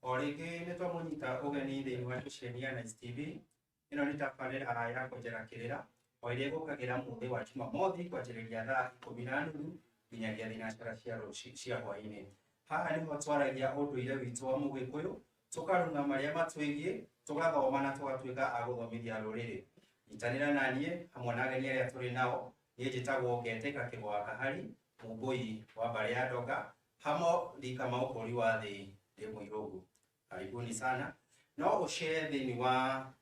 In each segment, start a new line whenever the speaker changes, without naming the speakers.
O rĩngĩ nĩ twamũnyita ũgeni thĩinĩ wa ceceni ya Nice TV. Ĩno nĩ tabarĩra ya kwenjera kĩrĩra o ĩrĩa ĩgũkagĩra mũthĩ wa Jumamothi kwanjĩrĩria thaa 10:30 nginyagia thinacara cia rũci cia hwaĩ-inĩ. Haha nĩho twaragia ũndũire witũ wa Mũgĩkũyũ, tũkarung'a marĩa matwĩgiĩ, tũgathoma na tũgatuĩka a gũthomithia rũrĩrĩ. Nyitanĩra na niĩ hamwe na ageni arĩa tũrĩ nao. Niĩ njĩtagwo Ngetĩka Kĩgwa wa Kahari, Mũmbũi wa mbarĩ ya Ndonga, hamo Rika Maũkũri wa thĩ ndĩ mũirũgu. Karibuni sana. No ũshare thĩinĩ wa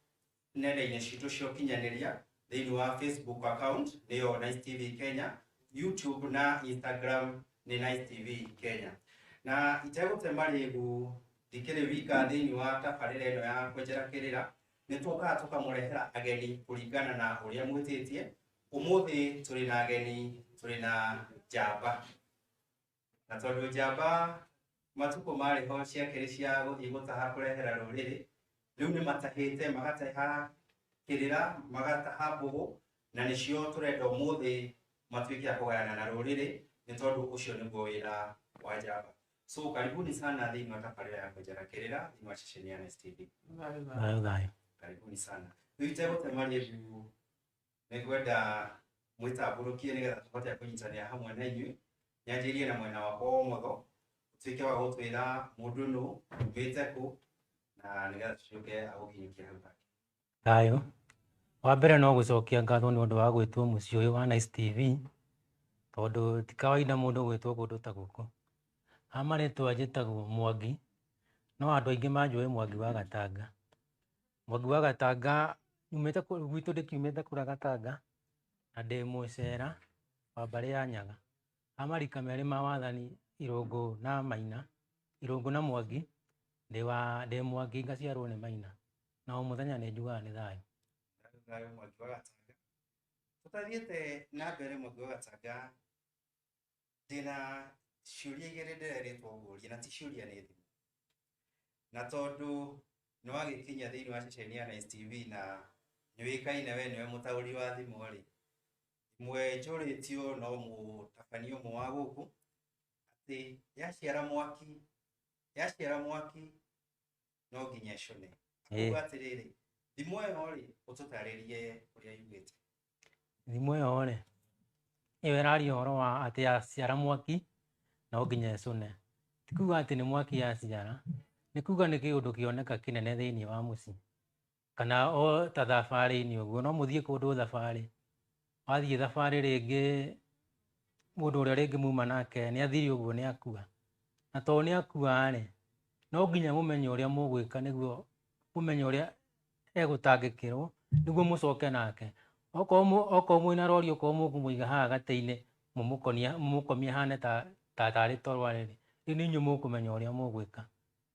nenda-inĩ citũ cia ũkinyanĩria, thĩinĩ wa Facebook account nĩyo Nice TV Kenya, YouTube na Instagram nĩ Nice TV Kenya. Na itegũte marĩgu ndikĩrĩ wika thĩinĩ wa tabarĩra ĩno ya kwenjera kĩrĩra, nĩ tũkaga tũkamũrehera ageni kũringana na ũrĩa mwĩtĩtie. Ũmũthĩ tũrĩ na ageni, tũrĩ na njamba, na tondũ njamba matukũ marĩ ho ciakĩrĩ cia gũthiĩ gũtaha kũrehera rũrĩrĩ, rĩu nĩ matahĩte, magataha kĩrĩra, magataha mbũgũ, na nĩcio tũrenda ũmũthĩ matuĩke a kũgayana na rũrĩrĩ, nĩ tondũ ũcio nĩguo wĩra wa njamba. So karibuni sana thĩinĩ wa tabarĩra ya kwenjera kĩrĩra thĩinĩ wa ceceni ya Nice TV.
Thayũ thayũ.
Karibuni sana. Rĩu itegũte marĩgu nĩ ngwenda mwĩtambũrũkie nĩgetha tũhote kũnyitanĩra hamwe na inyuĩ. Nyanjĩrie na mwena wakwa wa ũmotho, ũtuĩke wa gũtwĩra mũndũ nũ, umĩte kũ, na nĩgetha tũtuĩke a gũkinyũkia hau hangĩ.
Thayũ. Wa mbere no gũcokia ngatho nĩ ũndũ wa gwĩtwo mũciĩ ũyũ wa Nice TV, tondũ ti kawaida mũndũ gwĩtwo kũndũ ta gũkũ. Ha marĩtwa njĩtagwo Mwangi, no andũ aingĩ manjũĩ Mwangi wa Gatanga. Mwangi wa Gatanga nyumĩte gwitũ ndĩkiumĩte kũrĩa Gatanga, na ndĩ mũcera wa mbarĩ ya Nyaga. Ha marika merĩ ma wathani Irũngũ na Maina, Irũngũ na Mwangi, ndĩ Mwangi ngaciarwo nĩ Maina. Na o mũthenya nĩ njugaga nĩ thayũ.
Thayũ thayũ Mwangi wa Gatanga. Tũtathiĩte na mbere Mwangi wa Gatanga, ndĩna ciũria igĩrĩ ndĩrerĩtwo ngũrie, na ti ciũria nĩ thimũ. Na tondũ nĩ wagĩkinya thĩinĩ wa ceceni ya Nice TV na nĩũĩkaine we nĩwe mũtaũri wa thimũ rĩ, imwe njũrĩtio no mũtabania ũmwe wa gũkũ atĩ yaciara mwaki, yaciara mwaki no nginya ĩcũne. Akuga atĩrĩrĩ, thimũ ĩyo rĩ, ũtũtarĩrie ũrĩa yugĩte.
Thimũ ĩyo rĩ, ĩyo ĩraria ũhoro wa atĩ yaciara mwaki no nginya ĩcũne. Ti kuga atĩ nĩ mwaki yaciara, nĩ kuga nĩ kĩũndũ kĩoneka kĩnene thĩinĩ wa mũciĩ. Kana o ta thabarĩ-inĩ ũguo, no mũthiĩ kũndũ thabarĩ, wathiĩ thabarĩ rĩngĩ mũndũ ũrĩa rĩngĩ muma nake nĩ athire ũguo nĩ akua. Na tondũ nĩ akua rĩ, no nginya mũmenye ũrĩa mũgwĩka nĩguo mũmenye ũrĩa egũtangĩkĩrwo nĩguo mũcoke nake. Okorwo mwĩna rori okorwo mũkũmũiga haha gatĩ-inĩ mũmũkomie ahane ta tarĩ toro arĩ rĩ, rĩu nĩ inyuĩ mũkũmenya ũrĩa mũgwĩka.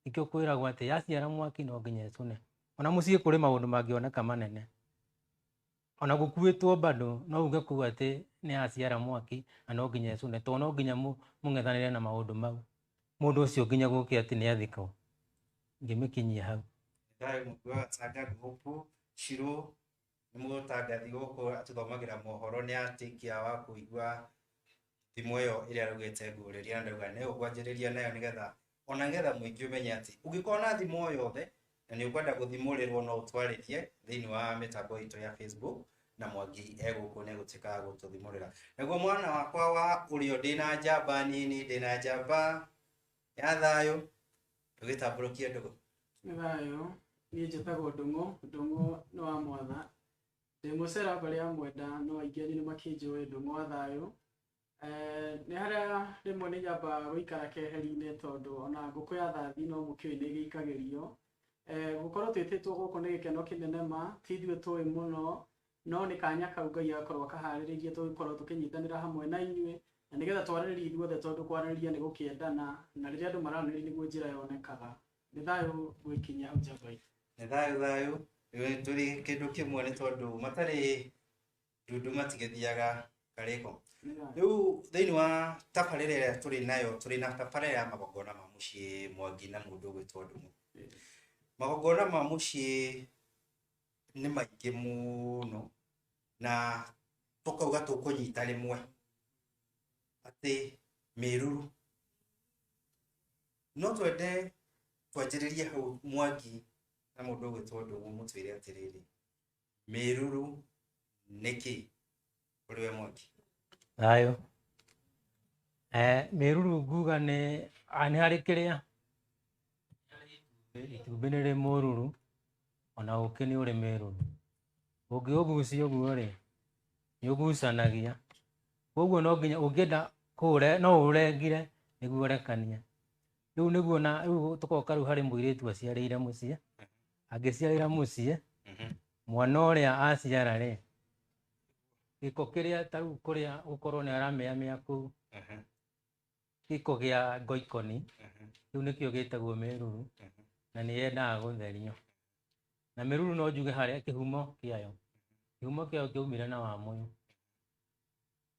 Nĩkĩo kwĩragwo atĩ yaciara mwaki no nginya ĩcũne. Ona mũciĩ kũrĩ maũndũ mangĩoneka manene. Ona gũkuĩtwo bado no uge kũu atĩ nĩ yaciara mwaki na no nginya ĩcũne, tondũ no nginya mũng'ethanĩre na maũndũ mau. Mũndũ ũcio nginya gũke atĩ nĩ athikwo. Ngĩmĩkinyia hau.
Thayũ Mwangi wa Gatanga, ngũkũ Shirũ nĩ mũtangathi gũkũ atũthomagĩra mohoro, nĩ atĩkia wa kũigua thimũ ĩyo ĩrĩa araugĩte ngũrĩria, na ndauga nĩ ũkwanjĩrĩria nayo nĩgetha ona nĩgetha mũingĩ ũmenye atĩ ũngĩkorwo na thimũ o yothe na nĩ ũkwenda gũthimũrĩrwo no ũtwarĩrie thĩinĩ wa mĩtambo itũ ya Facebook, na Mwangi egũkũ nĩ egũtuĩka wa gũtũthimũrĩra. Naguo mwana wakwa wa ũrĩo, ndĩna njamba nini, ndĩna njamba ya thayũ, tũgĩtambũrũkie ndũgũ.
Nĩ thayũ, niĩ njĩtagwo Ndũng'ũ, Ndũng'ũ nĩ wa Mwatha. Ndĩ mũcera mbarĩ ya Mwenda, no aingĩ anyu nĩ makĩnjũĩ Ndũng'ũ wa thayũ. Nĩ harĩa rĩmwe nĩ nyambaga gũikara keheri-inĩ tondũ ona ngũkũ ya thathi no mũkĩũĩ nĩ ĩgĩikagĩrio. Gũkorwo twĩtĩtwo gũkũ nĩ gĩkeno kĩnene ma, ti ithuĩ tũĩ mũno, no nĩ kanya kau Ngai agakorwo akaharĩrĩirie tũgĩkorwo tũkĩnyitanĩra hamwe na inyuĩ, na nĩgetha twarĩrĩrie ithuothe tondũ kwarĩrĩria nĩ gũkĩendana, na rĩrĩa andũ maranĩria nĩguo njĩra yonekaga. Nĩ thayũ gwĩkinyia hau njamba itũ.
Nĩ thayũ thayũ, tũrĩ kĩndũ kĩmwe nĩ tondũ matarĩ ndundu matigĩthiaga karĩko. Rĩu thĩinĩ wa tabarĩra ĩrĩa tũrĩ nayo, tũrĩ na tabarĩra ya magongona ma mũciĩ Mwangi na mũndũ ũgwĩtwo Ndung'u. Magongona ma mũciĩ nĩ maingĩ mũno, na tũkauga tũkũnyita rĩmwe atĩ mĩruru. No twende twanjĩrĩrie hau Mwangi na mũndũ ũgwĩtwo Ndũng'ũ mũtwĩre atĩrĩrĩ, mĩruru nĩkĩ kũrĩ we Mwangi?
Thayũ. Mĩruru nguga nĩ nĩ harĩ kĩrĩa itumbĩ nĩ rĩ mũruru ona ũkĩ nĩ ũrĩ mĩruru. Ũngĩũgucia ũguo rĩ, nĩ ũgucanagia. Koguo no nginya ũngĩenda kũũre no ũrengire nĩguo ũrekanie. Rĩu nĩguo na rĩu tũgoka rĩu harĩ mũirĩtu aciarĩire mũciĩ, angĩciarĩra mũciĩ, mwana ũrĩa aciara rĩ, gĩko kĩrĩa ta rĩu kũrĩa gũkorwo nĩ aramĩamĩa kũu, gĩko kĩa ngoikoni, kĩu nĩkĩo gĩtagwo mĩruru, na nĩ yendaga gũtherio. Na mĩruru no njuge harĩa kĩhumo kĩayo, kĩhumo kĩayo kĩaumire na Wamũyũ.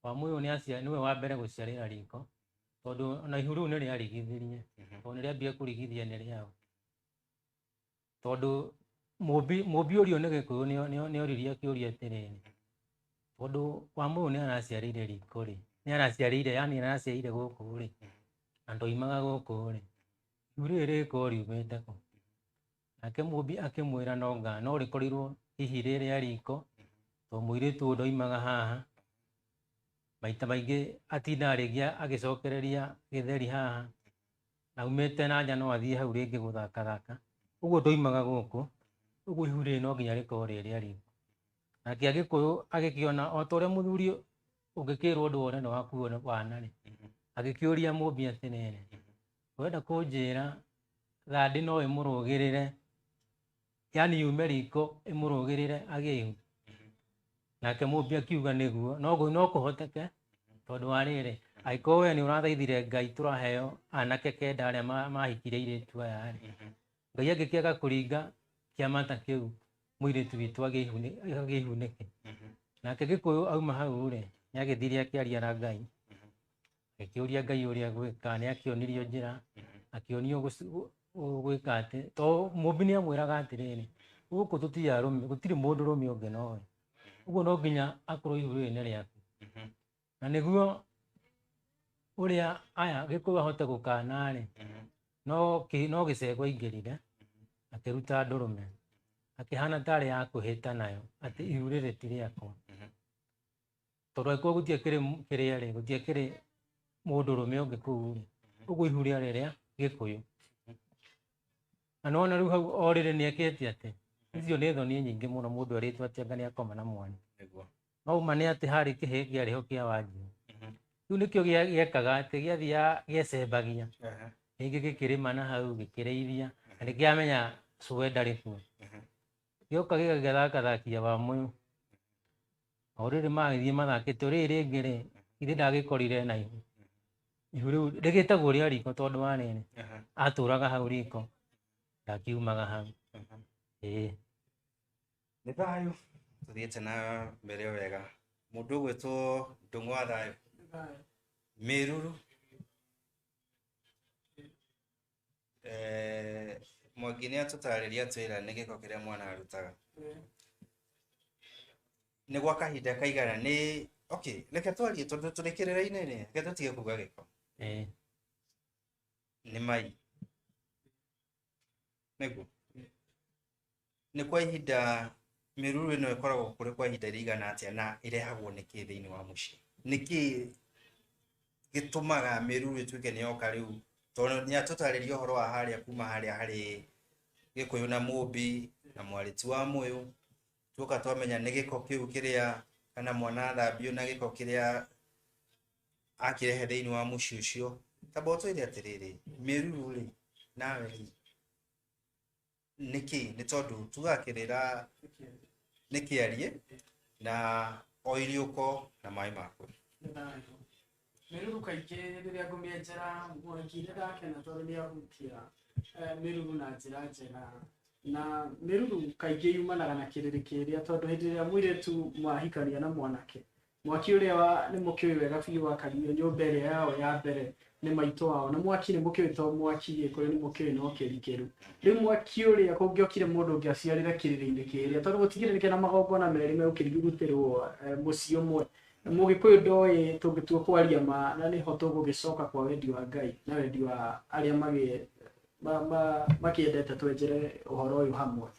Wamũyũ nĩwe wa mbere gũciarĩra riko, tondũ ona ihu rĩu nĩ rĩarigithirie, tondũ nĩ rĩambire kũrigithia nĩ rĩao. Tondũ mũmbi ũrio nĩ Gĩkũyũ nĩ oririe kĩũria atĩrĩrĩ, tondũ Wamũyũ nĩ araciarĩire riko rĩ, nĩ araciarĩire yani araciarĩire gũkũ rĩ, na ndoimaga gũkũ rĩ, ihu rĩrĩ rĩgĩkorwo riumĩte kũ? Nake mũmbi akĩmwĩra no nga no rĩkorirwo hihi rĩ rĩa riko, tondũ mũirĩtu ũyũ ndoimaga haha, maita maingĩ atindaga rĩngĩ agĩcokereria gĩtheri haha, na aumĩte na nja no athiĩ hau rĩngĩ gũthakathaka, ũguo ndoimaga gũkũ, ũguo ihu rĩrĩ no nginya rĩkorwo rĩ rĩa riko. Nake Agĩkũyũ agĩkĩona o ta ũrĩa mũthuri ũngĩkĩrwo ũndũ wone nĩ wakuo wana rĩ, agĩkĩũria mũmbi atĩrĩrĩ, ũrenda kũnjĩra thandĩ no ĩmũrũgĩrĩre, yani yume riko ĩmũrũgĩrĩre agĩe ihu? Nake mũmbi akiuga nĩguo, no kũhoteke, tondũ wa rĩrĩ, angĩkorwo we nĩ ũrathaithire Ngai tũraheo anake kenda arĩa mahikire airĩtu aya rĩ, Ngai angĩkĩaga kũringa kĩama ta kĩu mũirĩtu witũ agĩe ihu nĩkĩ? Nake Gĩkũyũ auma hau rĩ, nĩ agĩthire akĩaria na Ngai, agĩkĩũria Ngai ũrĩa gwĩka, nĩ akĩonirio njĩra, akĩonio gwĩka atĩ, to mũmbi nĩ amwĩraga atĩrĩrĩ, gũkũ tũtirĩ arũme, gũtirĩ mũndũ ũrũme ũngĩ nowe, ũguo no nginya akorwo ihu rĩrĩ nĩ rĩaku. Na nĩguo ũrĩa aya Gĩkũyũ ahote gũkana rĩ, no gĩcegũ aingĩrire, akĩruta ndũrũme, akĩhana tarĩ ya kwĩhĩta nayo atĩ ihu rĩrĩ ti rĩakwa. Tondũ angĩkorwo gũtiakĩrĩ kĩrĩa rĩ, gũtiakĩrĩ mũndũ ũrũme ũngĩ kũu rĩ, ũguo ihu rĩarĩ rĩa Gĩkũyũ. Na nĩwona rĩu hau o rĩrĩ nĩ ekĩte atĩ, icio nĩ thoni nyingĩ mũno mũndũ erĩtwo atĩ anga nĩ akoma na mwana. No ũma nĩ atĩ harĩ kĩhĩĩ kĩarĩ ho kĩa Wanjiũ. Kĩu nĩkĩo gĩekaga atĩ gĩathiaga gĩecembagia, rĩngĩ gĩkĩrĩma na hau gĩkĩrĩithia, na nĩkĩamenya cũwe ndarĩ kuo. Gĩoka gĩgagĩthakathakia Wamũyũ. O rĩrĩ magĩthiĩ mathakĩte, rĩrĩ rĩngĩ rĩ, githĩ ndagĩkorire na ihu. Ihu rĩu rĩgĩtagwo rĩa riko tondũ wa rĩrĩ, atũraga hau riko, ndakiumaga hau. Ĩĩ.
Nĩ thayũ tũthiĩte na mbere o wega. Mũndũ ũgwĩtwo Ndũng'ũ wa thayũ, mĩruru Mwangi nĩ atũtarĩria atwĩra nĩ gĩko kĩrĩa mwana arutaga. Nĩ gwa kahinda kaigana nĩ okay, reke twarie tondũ tũrĩ kĩrĩra-inĩ rĩ, reke tũtige kuga gĩko. Nĩ mai. Nĩguo. Nĩ kwa ihinda mĩruru ĩno ĩkoragwo kũrĩ kwa ihinda rĩigana atĩa na ĩrehagwo nĩkĩ thĩinĩ wa mũciĩ? Nĩkĩ gĩtũmaga mĩruru ĩtuĩke nĩ yoka rĩu? Tondũ nĩ atũtarĩria ũhoro wa harĩa kuma harĩa harĩ Gĩkũyũ na Mũmbi na mwarĩ ti wa Mũyũ, tuoka twamenya nĩ gĩko kĩu kĩrĩa kana mwana athambio na gĩko kĩrĩa akĩrehe thĩinĩ wa mũciĩ ũcio. Tamba ũtwĩre atĩrĩrĩ, mĩruru rĩ, nawe rĩ, nĩkĩ? Nĩ tondũ tugaga kĩrĩra nĩ kĩarie na o iriũko na maĩ makuo.
Mĩruru kaingĩ rĩrĩa ngũmĩenjera Mwangi nĩ ndakena tondũ nĩ ahutia mĩruru na njĩra njega. Na mĩruru kaingĩ yumanaga na kĩrĩrĩ kĩrĩa tondũ hĩndĩ ĩrĩa mũirĩtu mwahikania na mwanake, mwaki ũrĩa nĩ mũkĩũĩ wega biũ wakagio nyũmba ĩrĩa yao ya mbere nĩ maitũ wao, na mwaki nĩ mũkĩũĩ to mwaki Gĩkũyũ nĩ mũkĩũĩ no kĩrikĩru. Rĩu mwaki ũrĩa kũngĩokire mũndũ ũngĩ aciarĩre kĩrĩrĩ-inĩ kĩrĩa, tondũ gũtigĩrĩ nĩkĩo na magongona merĩ megũkĩrutĩrwo mũciĩ ũmwe. Mũgĩkũyũ ndoĩ tũngĩtua kwaria ma na nĩho tũgũgĩcoka kwa wendi wa Ngai na wendi wa arĩa makĩendete twenjere ũhoro ũyũ hamwe.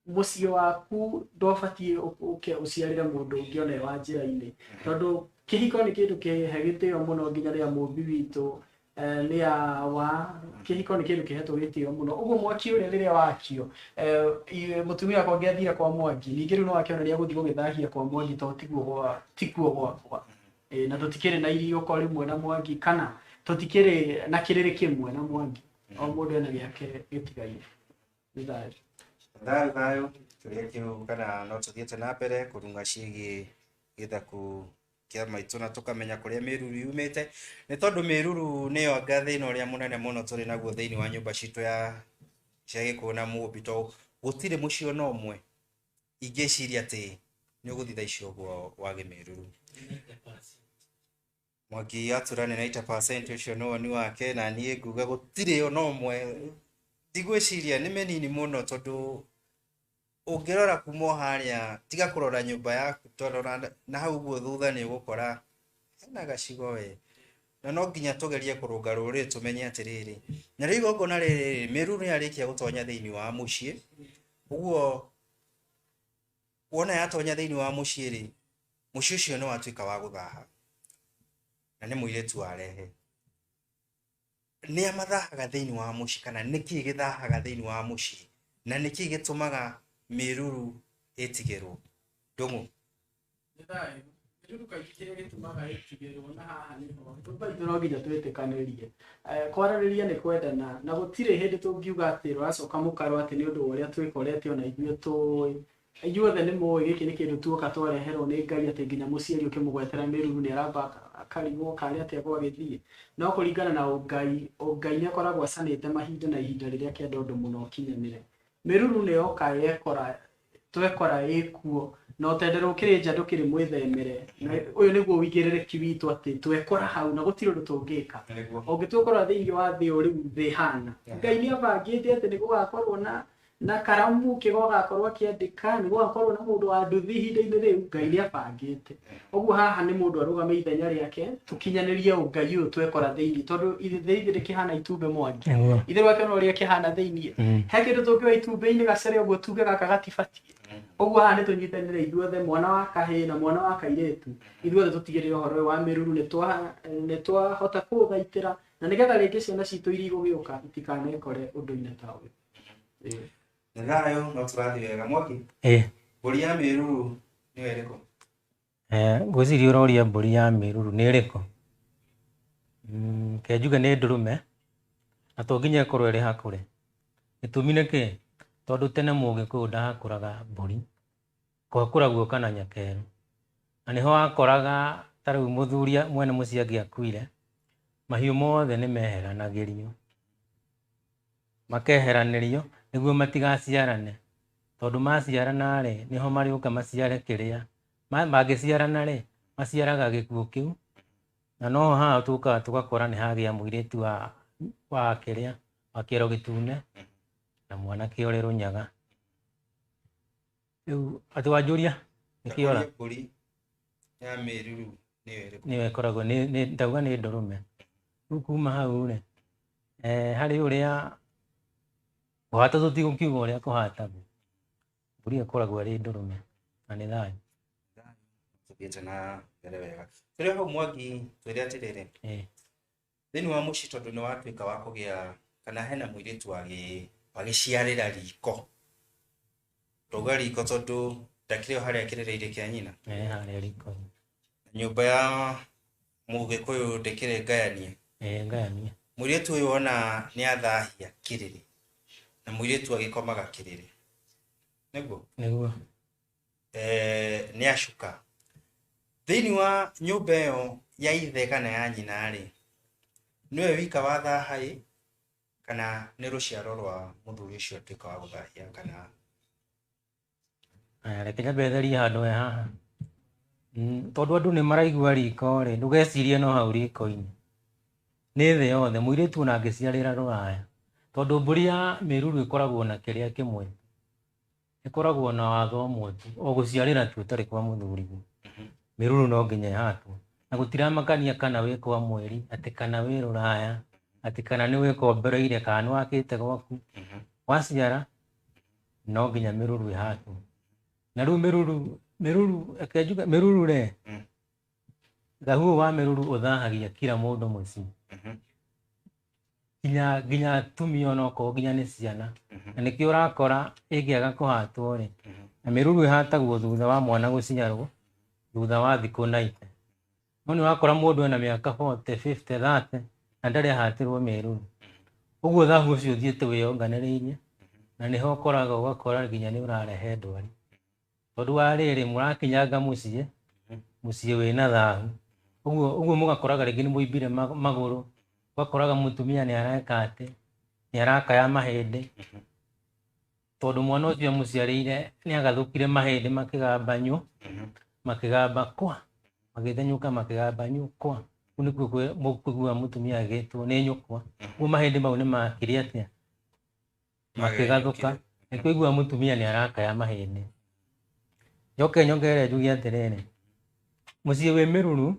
Mũciĩ waku ndwabatiĩ ũke ũciarĩre mũndũ ũngĩ ona wa njĩra-inĩ, tondũ kĩhiko nĩ kĩndũ kĩhe gĩtĩo mũno nginya rĩrĩa mũmbi witũ nĩ awa. Kĩhiko nĩ kĩndũ kĩhetwo gĩtĩo mũno. Ũguo mwaki ũrĩa rĩrĩa wakio, mũtumia wakwa angĩathire kwa Mwangi, ningĩ rĩu no akĩona nĩ egũthiĩ gũgĩthahia kwa Mwangi tondũ tiguo gwakwa. Na tũtikĩrĩ na iriũko rĩmwe na Mwangi, kana tũtikĩrĩ na kĩrĩrĩ kĩmwe na Mwangi. O mũndũ ena gĩake gĩtigaire. Nĩ thayũ.
Thayũ thayũ. Kĩũria kĩu kana no tũthiĩte na mbere kũrung'a ciĩgiĩ gĩthaku kĩa maitũ na tũkamenya kũrĩa mĩruru yumĩte, nĩ tondũ mĩruru nĩyo anga thĩna ũrĩa mũnene mũno tũrĩ naguo thĩinĩ wa nyũmba citũ ya cia Gĩkũyũ na Mũmbi, tondũ gũtirĩ mũciĩ ona ũmwe ingĩciria atĩ nĩ ũgũthiĩ thaa ici ũguo wage mĩruru. Mwangi atura nĩ 90% ũcio nĩ woni wake, na niĩ nguga gũtirĩ ona ũmwe, ndigwĩciria nĩ mĩnini mũno, tondũ ũngĩrora kuma o harĩa, tiga kũrora nyũmba yaku, tondũ na hau ũguo thutha nĩ ũgũkora hena gacigo we, na no nginya tũgerie kũrũnga rũrĩrĩ tũmenye atĩrĩrĩ, na rĩu igongona rĩrĩ mĩruru nĩ yarĩkia gũtonya thĩinĩ wa mũciĩ. Ũguo wona yatonya thĩinĩ wa mũciĩ rĩ, mũciĩ ũcio nĩ watuĩka wa gũthaha, na nĩ mũirĩtu warehe. Nĩ amathahaga thĩinĩ wa mũciĩ, kana nĩkĩ gĩthahaga thĩinĩ wa mũciĩ, na nĩkĩ gĩtũmaga mĩruru ĩtigĩrwo? Ndũng'ũ.
Nĩ thayũ. Mĩruru kaingĩ kĩrĩa gĩtũmaga ĩtigĩrwo, na haha nĩho nyũmba itũ no nginya twĩtĩkanĩrie. Kwaranĩria nĩ kwendana, na gũtirĩ hĩndĩ tũngiuga atĩ rũracoka mũkaro atĩ nĩ ũndũ wa ũrĩa twĩkorete ona ithuĩ tũĩ. Inyuothe nĩ mũĩ gĩkĩ nĩ kĩndũ tuoka twareherwo nĩ Ngai, atĩ nginya mũciari ũkĩmũgwetera mĩruru nĩ aramba akarigwo karĩ atĩa gwagĩthiĩ. No kũringana na ũngai, ũngai nĩ akoragwo acanĩte mahinda na ihinda rĩrĩa akĩenda ũndũ mũno ũkinyanĩre. Mĩruru nĩ yoka yekora, twekora ĩkuo, na ũtendero ũkĩrĩ nja ndũkĩrĩ mwĩthemere. Na ũyũ nĩguo ũigĩrĩrĩki witũ atĩ twekora hau na gũtirĩ ũndũ tũngĩka. Ũngĩtwekora thĩinĩ wa thĩ ũyũ rĩu thĩ hana, Ngai nĩ abangĩte atĩ nĩ gũgakorwo na karamu kĩgo gakorwo akĩandĩka, nĩ gũgakorwo na mũndũ wa nduthi ihinda-inĩ rĩu. Ngai nĩ abangĩte. Ũguo haha nĩ mũndũ arũgame ithenya rĩake, tũkinyanĩrie ũngai ũyũ twekora thĩinĩ, tondũ thĩ ithe ndĩkĩhana itumbĩ Mwangi. Ithe rwake no ũrĩa kĩhana thĩinĩ. He kĩndũ tũngĩoya itumbĩ-inĩ gacere ũguo tuge gaka gatibatiĩ. Ũguo haha nĩ tũnyitanĩre ithuothe, mwana wa kahĩĩ na mwana wa kairĩtu, ithuothe tũtigĩrĩre ũhoro ũyũ wa mĩruru nĩ twahota kũũthaitĩra, na nĩgetha rĩngĩ ciana citũ iria igũgĩũka itikanekore ũndũ-inĩ ta ũyũ.
Nĩ thayũ, no tũrathiĩ wega. Mwangi, mbũri ya mĩruru nĩyo ĩrĩkũ?
Ngwĩciria ũroria mbũri ya mĩruru nĩ ĩrĩkũ? Reke njuge nĩ ndũrũme, na to nginya ĩkorwo ĩrĩ hakũre. Gĩtũmi nĩ kĩ? Tondũ tene mũgĩkũyũ ndahakũraga mbũri, kũhakũra guoka na nyakerũ. Na nĩho wakoraga ta rĩu mũthuri mwene mũciĩ angĩakuire, mahiũ mothe nĩ meheranagĩrio, makeheranĩrio nĩguo matigaciarane, tondũ maciarana rĩ, nĩho marĩũka maciare kĩrĩa mangĩciarana rĩ, maciaraga gĩkuũ kĩu, na noho haha tũkaga tũgakora nĩ hagĩa mũirĩtu wa kĩrĩa wa kĩero gĩtune na mwanake ũrĩ rũnyaga. Rĩu atĩ wanjũria nĩkĩo ora?
Mbũri ya mĩruru nĩyo ĩrĩkũ?
Nĩyo ĩkoragwo nĩ ndauga nĩ ndũrũme. Rĩu kuma hau rĩ, harĩ ũrĩa kũhata tũtigũkiuga ũrĩa kũhatagwo, mbũri ĩyo ĩkoragwo ĩrĩ ndũrũme na nĩ thayũ.
Tũthiĩte na mbere wega. Tũrĩ hau Mwangi, twĩre atĩrĩrĩ, thĩinĩ wa mũciĩ tondũ nĩ watuĩka wa kũgĩa kana hena mũirĩtu wagĩciarĩra riko, ndauga riko tondũ ndakĩrĩ o harĩa kĩrĩrĩ-inĩ kĩa nyina.
Harĩa riko-inĩ.
Nyũmba ya mũgĩkũyũ ndĩkĩrĩ ngayanie.
Ngayanie.
Mũirĩtu ũyũ ona nĩ athahia kĩrĩrĩ, na mũirĩtu agĩkomaga kĩrĩrĩ, nĩguo?
Nĩguo.
Nĩ acuka thĩinĩ wa nyũmba ĩyo ya ithe kana ya nyina rĩ, nĩwe wika wathaha ĩ, kana nĩ rũciaro rwa mũthuri ũcio atuĩka wa gũthahia kana?
Aya, reke nyambe therie handũ he haha. Tondũ andũ nĩ maraigua riko rĩ, ndũgecirie no hau riko-inĩ, nĩ thĩ yothe. Mũirĩtu ona angĩciarĩra rũraya, tondũ mbũri ya mĩruru ĩkoragwo na kĩrĩa kĩmwe, ĩkoragwo na watho ũmwe tu, o gũciarĩra tu ũtarĩ kwa mũthuriguo. Mĩruru no nginya ĩhatwo. Na gũtiramakania kana wĩ kwa mweri, atĩ kana wĩ rũraya, atĩ kana nĩ wĩkombereire kana nĩ wakĩte gwaku. Waciara no nginya mĩruru ĩhatwo. Na rĩu mĩruru reke njuge mĩruru rĩ, thahu ũyũ wa mĩruru ũthahagia kila mũndũ mũciĩ. Nginya atumia onokorwo nginya nĩ ciana. Na nĩkĩo ũrakora ĩngĩaga kũhatwo rĩ, na mĩruru ĩhatagwo thutha wa mwana gũciarwo, thutha wa thikũ 90. No nĩ ũrakora mũndũ ena mĩaka 40, 50, 30 na ndarĩ ahatĩrwo mĩruru. Ũguo thahu ũcio ũthiĩte wĩyonganĩrĩirie, na nĩho ũkoraga ũgakora nginya nĩ ũrarehe ndwari. Tondũ wa rĩrĩ mũrakinyanga mũciĩ, mũciĩ wĩna thahu. Ũguo mũgakoraga rĩngĩ nĩ mũimbire magũrũ, ũgakoraga mũtumia nĩ areka atĩ, nĩ arakaya mahĩndĩ. Tondũ mwana ũcio amũciarĩire nĩ agathũkire mahĩndĩ makĩgamba nyũ, makĩgamba kwa, magĩthenyũka makĩgamba nyũ kwa. Kũu nĩkuo mũkũigua mũtumia agĩtwo nĩ nyũkwa. Ũguo mahĩndĩ mau nĩ makire atĩa? Makĩgathũka. Nĩkĩo ũiguaga mũtumia nĩ arakaya mahĩndĩ. Njoke nyongerere njuge atĩrĩrĩ, mũciĩ wĩ mĩruru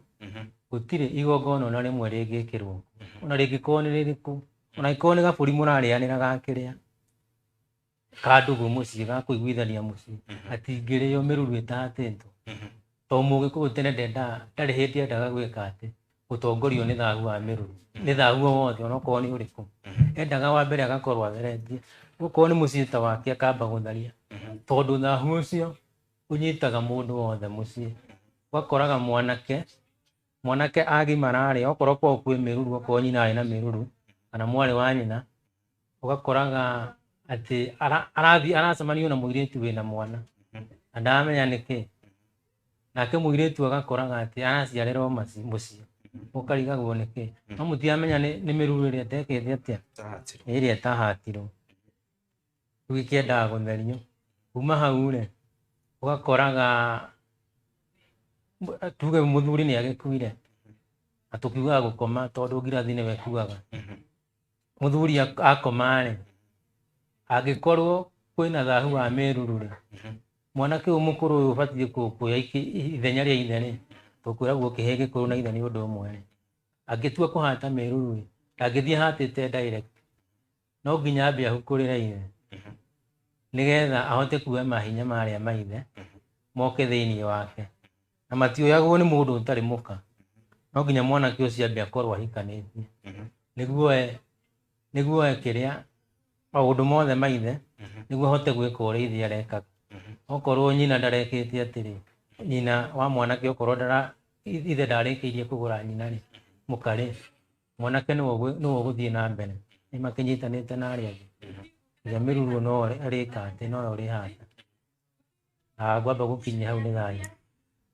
gũtirĩ igongona ona rĩmwe rĩngĩkĩrwo, ona rĩngĩkorwo nĩ rĩrĩkũ, ona angĩkorwo nĩ gabũri mũrarĩanĩra gakĩrĩa ka ndũgũ mũciĩ ga kũiguithania mũciĩ, gatingĩrĩo mĩruru ĩtahatĩtwo. Tondũ mũgĩkũyũ tene ndendaga, ndarĩ hĩndĩ endaga gwĩka atĩ gũtongorio nĩ thahu wa mĩruru, nĩ thahu o wothe onokorwo nĩ ũrĩkũ. Endaga wa mbere agakorwo atheretie, okorwo nĩ mũciĩ ta wake akamba gũtharia, tondũ thahu ũcio ũnyitaga mũndũ wothe mũciĩ. Ũgakoraga mwanake agimara rĩ, okorwo kwao kwĩ mĩruru, okorwo nyina arĩ na mĩruru kana mwarĩ wa nyina, ũgakoraga atĩ arathiĩ aracemanio na mũirĩtu wĩna mwana na ndaramenya nĩkĩ. Nake mũirĩtu agakoraga atĩ araciarĩrwo mũciĩ, ũkarigagwo nĩkĩ. No mũtiramenya nĩ mĩruru ĩrĩa ĩtekĩte atĩa, ĩrĩa ĩtahatirwo. Rĩu ĩkĩendaga gũtherio. Kuma hau rĩ, ũgakoraga tuge mũthuri nĩ agĩkuire, na tũkiugaga gũkoma tondũ ngirathi nĩwe ĩkuaga. Mũthuri akoma rĩ, angĩkorwo kwĩna thahu wa mĩruru rĩ, mwanake ũyũ mũkũrũ ũyũ ũbatiĩ kuoya ithenya rĩa ithe rĩ, tũkwĩragwo kĩhĩĩ gĩkũrũ na ithe nĩ ũndũ ũmwe rĩ, angĩtua kũhata mĩruru rĩ, ndangĩthiĩ ahatĩte direct, no nginya ambe ahukũrĩre ithe, nĩgetha ahote kuoya mahinya marĩa ma ithe moke thĩinĩ wake. Na matioyagwo nĩ mũndũ ũtarĩ mũka, no nginya mwanake ũcio ambe akorwo ahikanĩtie, nĩguo oe kĩrĩa maũndũ mothe ma ithe, nĩguo ahote gwĩka ũrĩa ithe arekaga. Okorwo nyina ndarekĩte atĩrĩ, nyina wa mwanake okorwo ithe ndarĩkĩirie kũgũra nyina rĩ, mũka rĩ, mwanake nĩwe ũgũthiĩ na mbere, nĩ makĩnyitanĩte na arĩa angĩ. Nginya mĩruru no arĩka atĩ no ũrĩhata. Na ngwamba gũkinyia hau nĩ thayũ.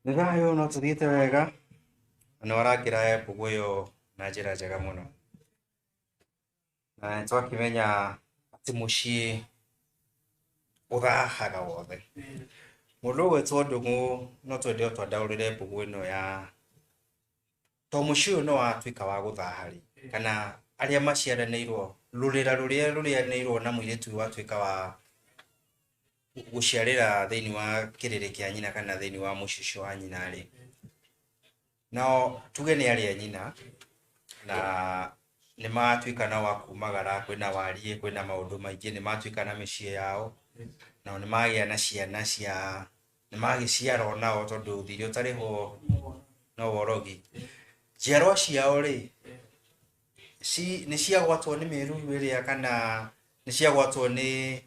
Nĩ thayũ, no tũthiĩte wega, na nĩ warakĩra mbũgũ ĩyo na njĩra njega mũno. Na nĩ twakĩmenya atĩ mũciĩ ũthahaga wothe. Mũndũ ũgwĩtwo Ndung'u no twende o twandaũrĩre mbũgũ ĩno ya to mũciĩ ũyũ no watuĩka wa gũthaha rĩ, kana arĩa maciaranĩirwo, rũrĩra rũrĩa rũrĩanĩirwo na mũirĩtu ũyũ watuĩka wa gũciarĩra thĩinĩ wa kĩrĩrĩ kĩa nyina kana thĩinĩ wa mũciĩ ũcio wa nyina rĩ, nao tuge nĩ arĩa nyina na nĩ matuĩka nao a kumagara, kwĩna wariĩ, kwĩna maũndũ maingĩ, nĩ matuĩka na mĩciĩ yao, nao nĩ magĩa na ciana cia, nĩ magĩciara onao tondũ thirĩ ũtarĩhwo no worogi. Njiarwa ciao rĩ, nĩ ciagwatwo nĩ mĩruru ĩrĩa kana nĩ ciagwatwo nĩ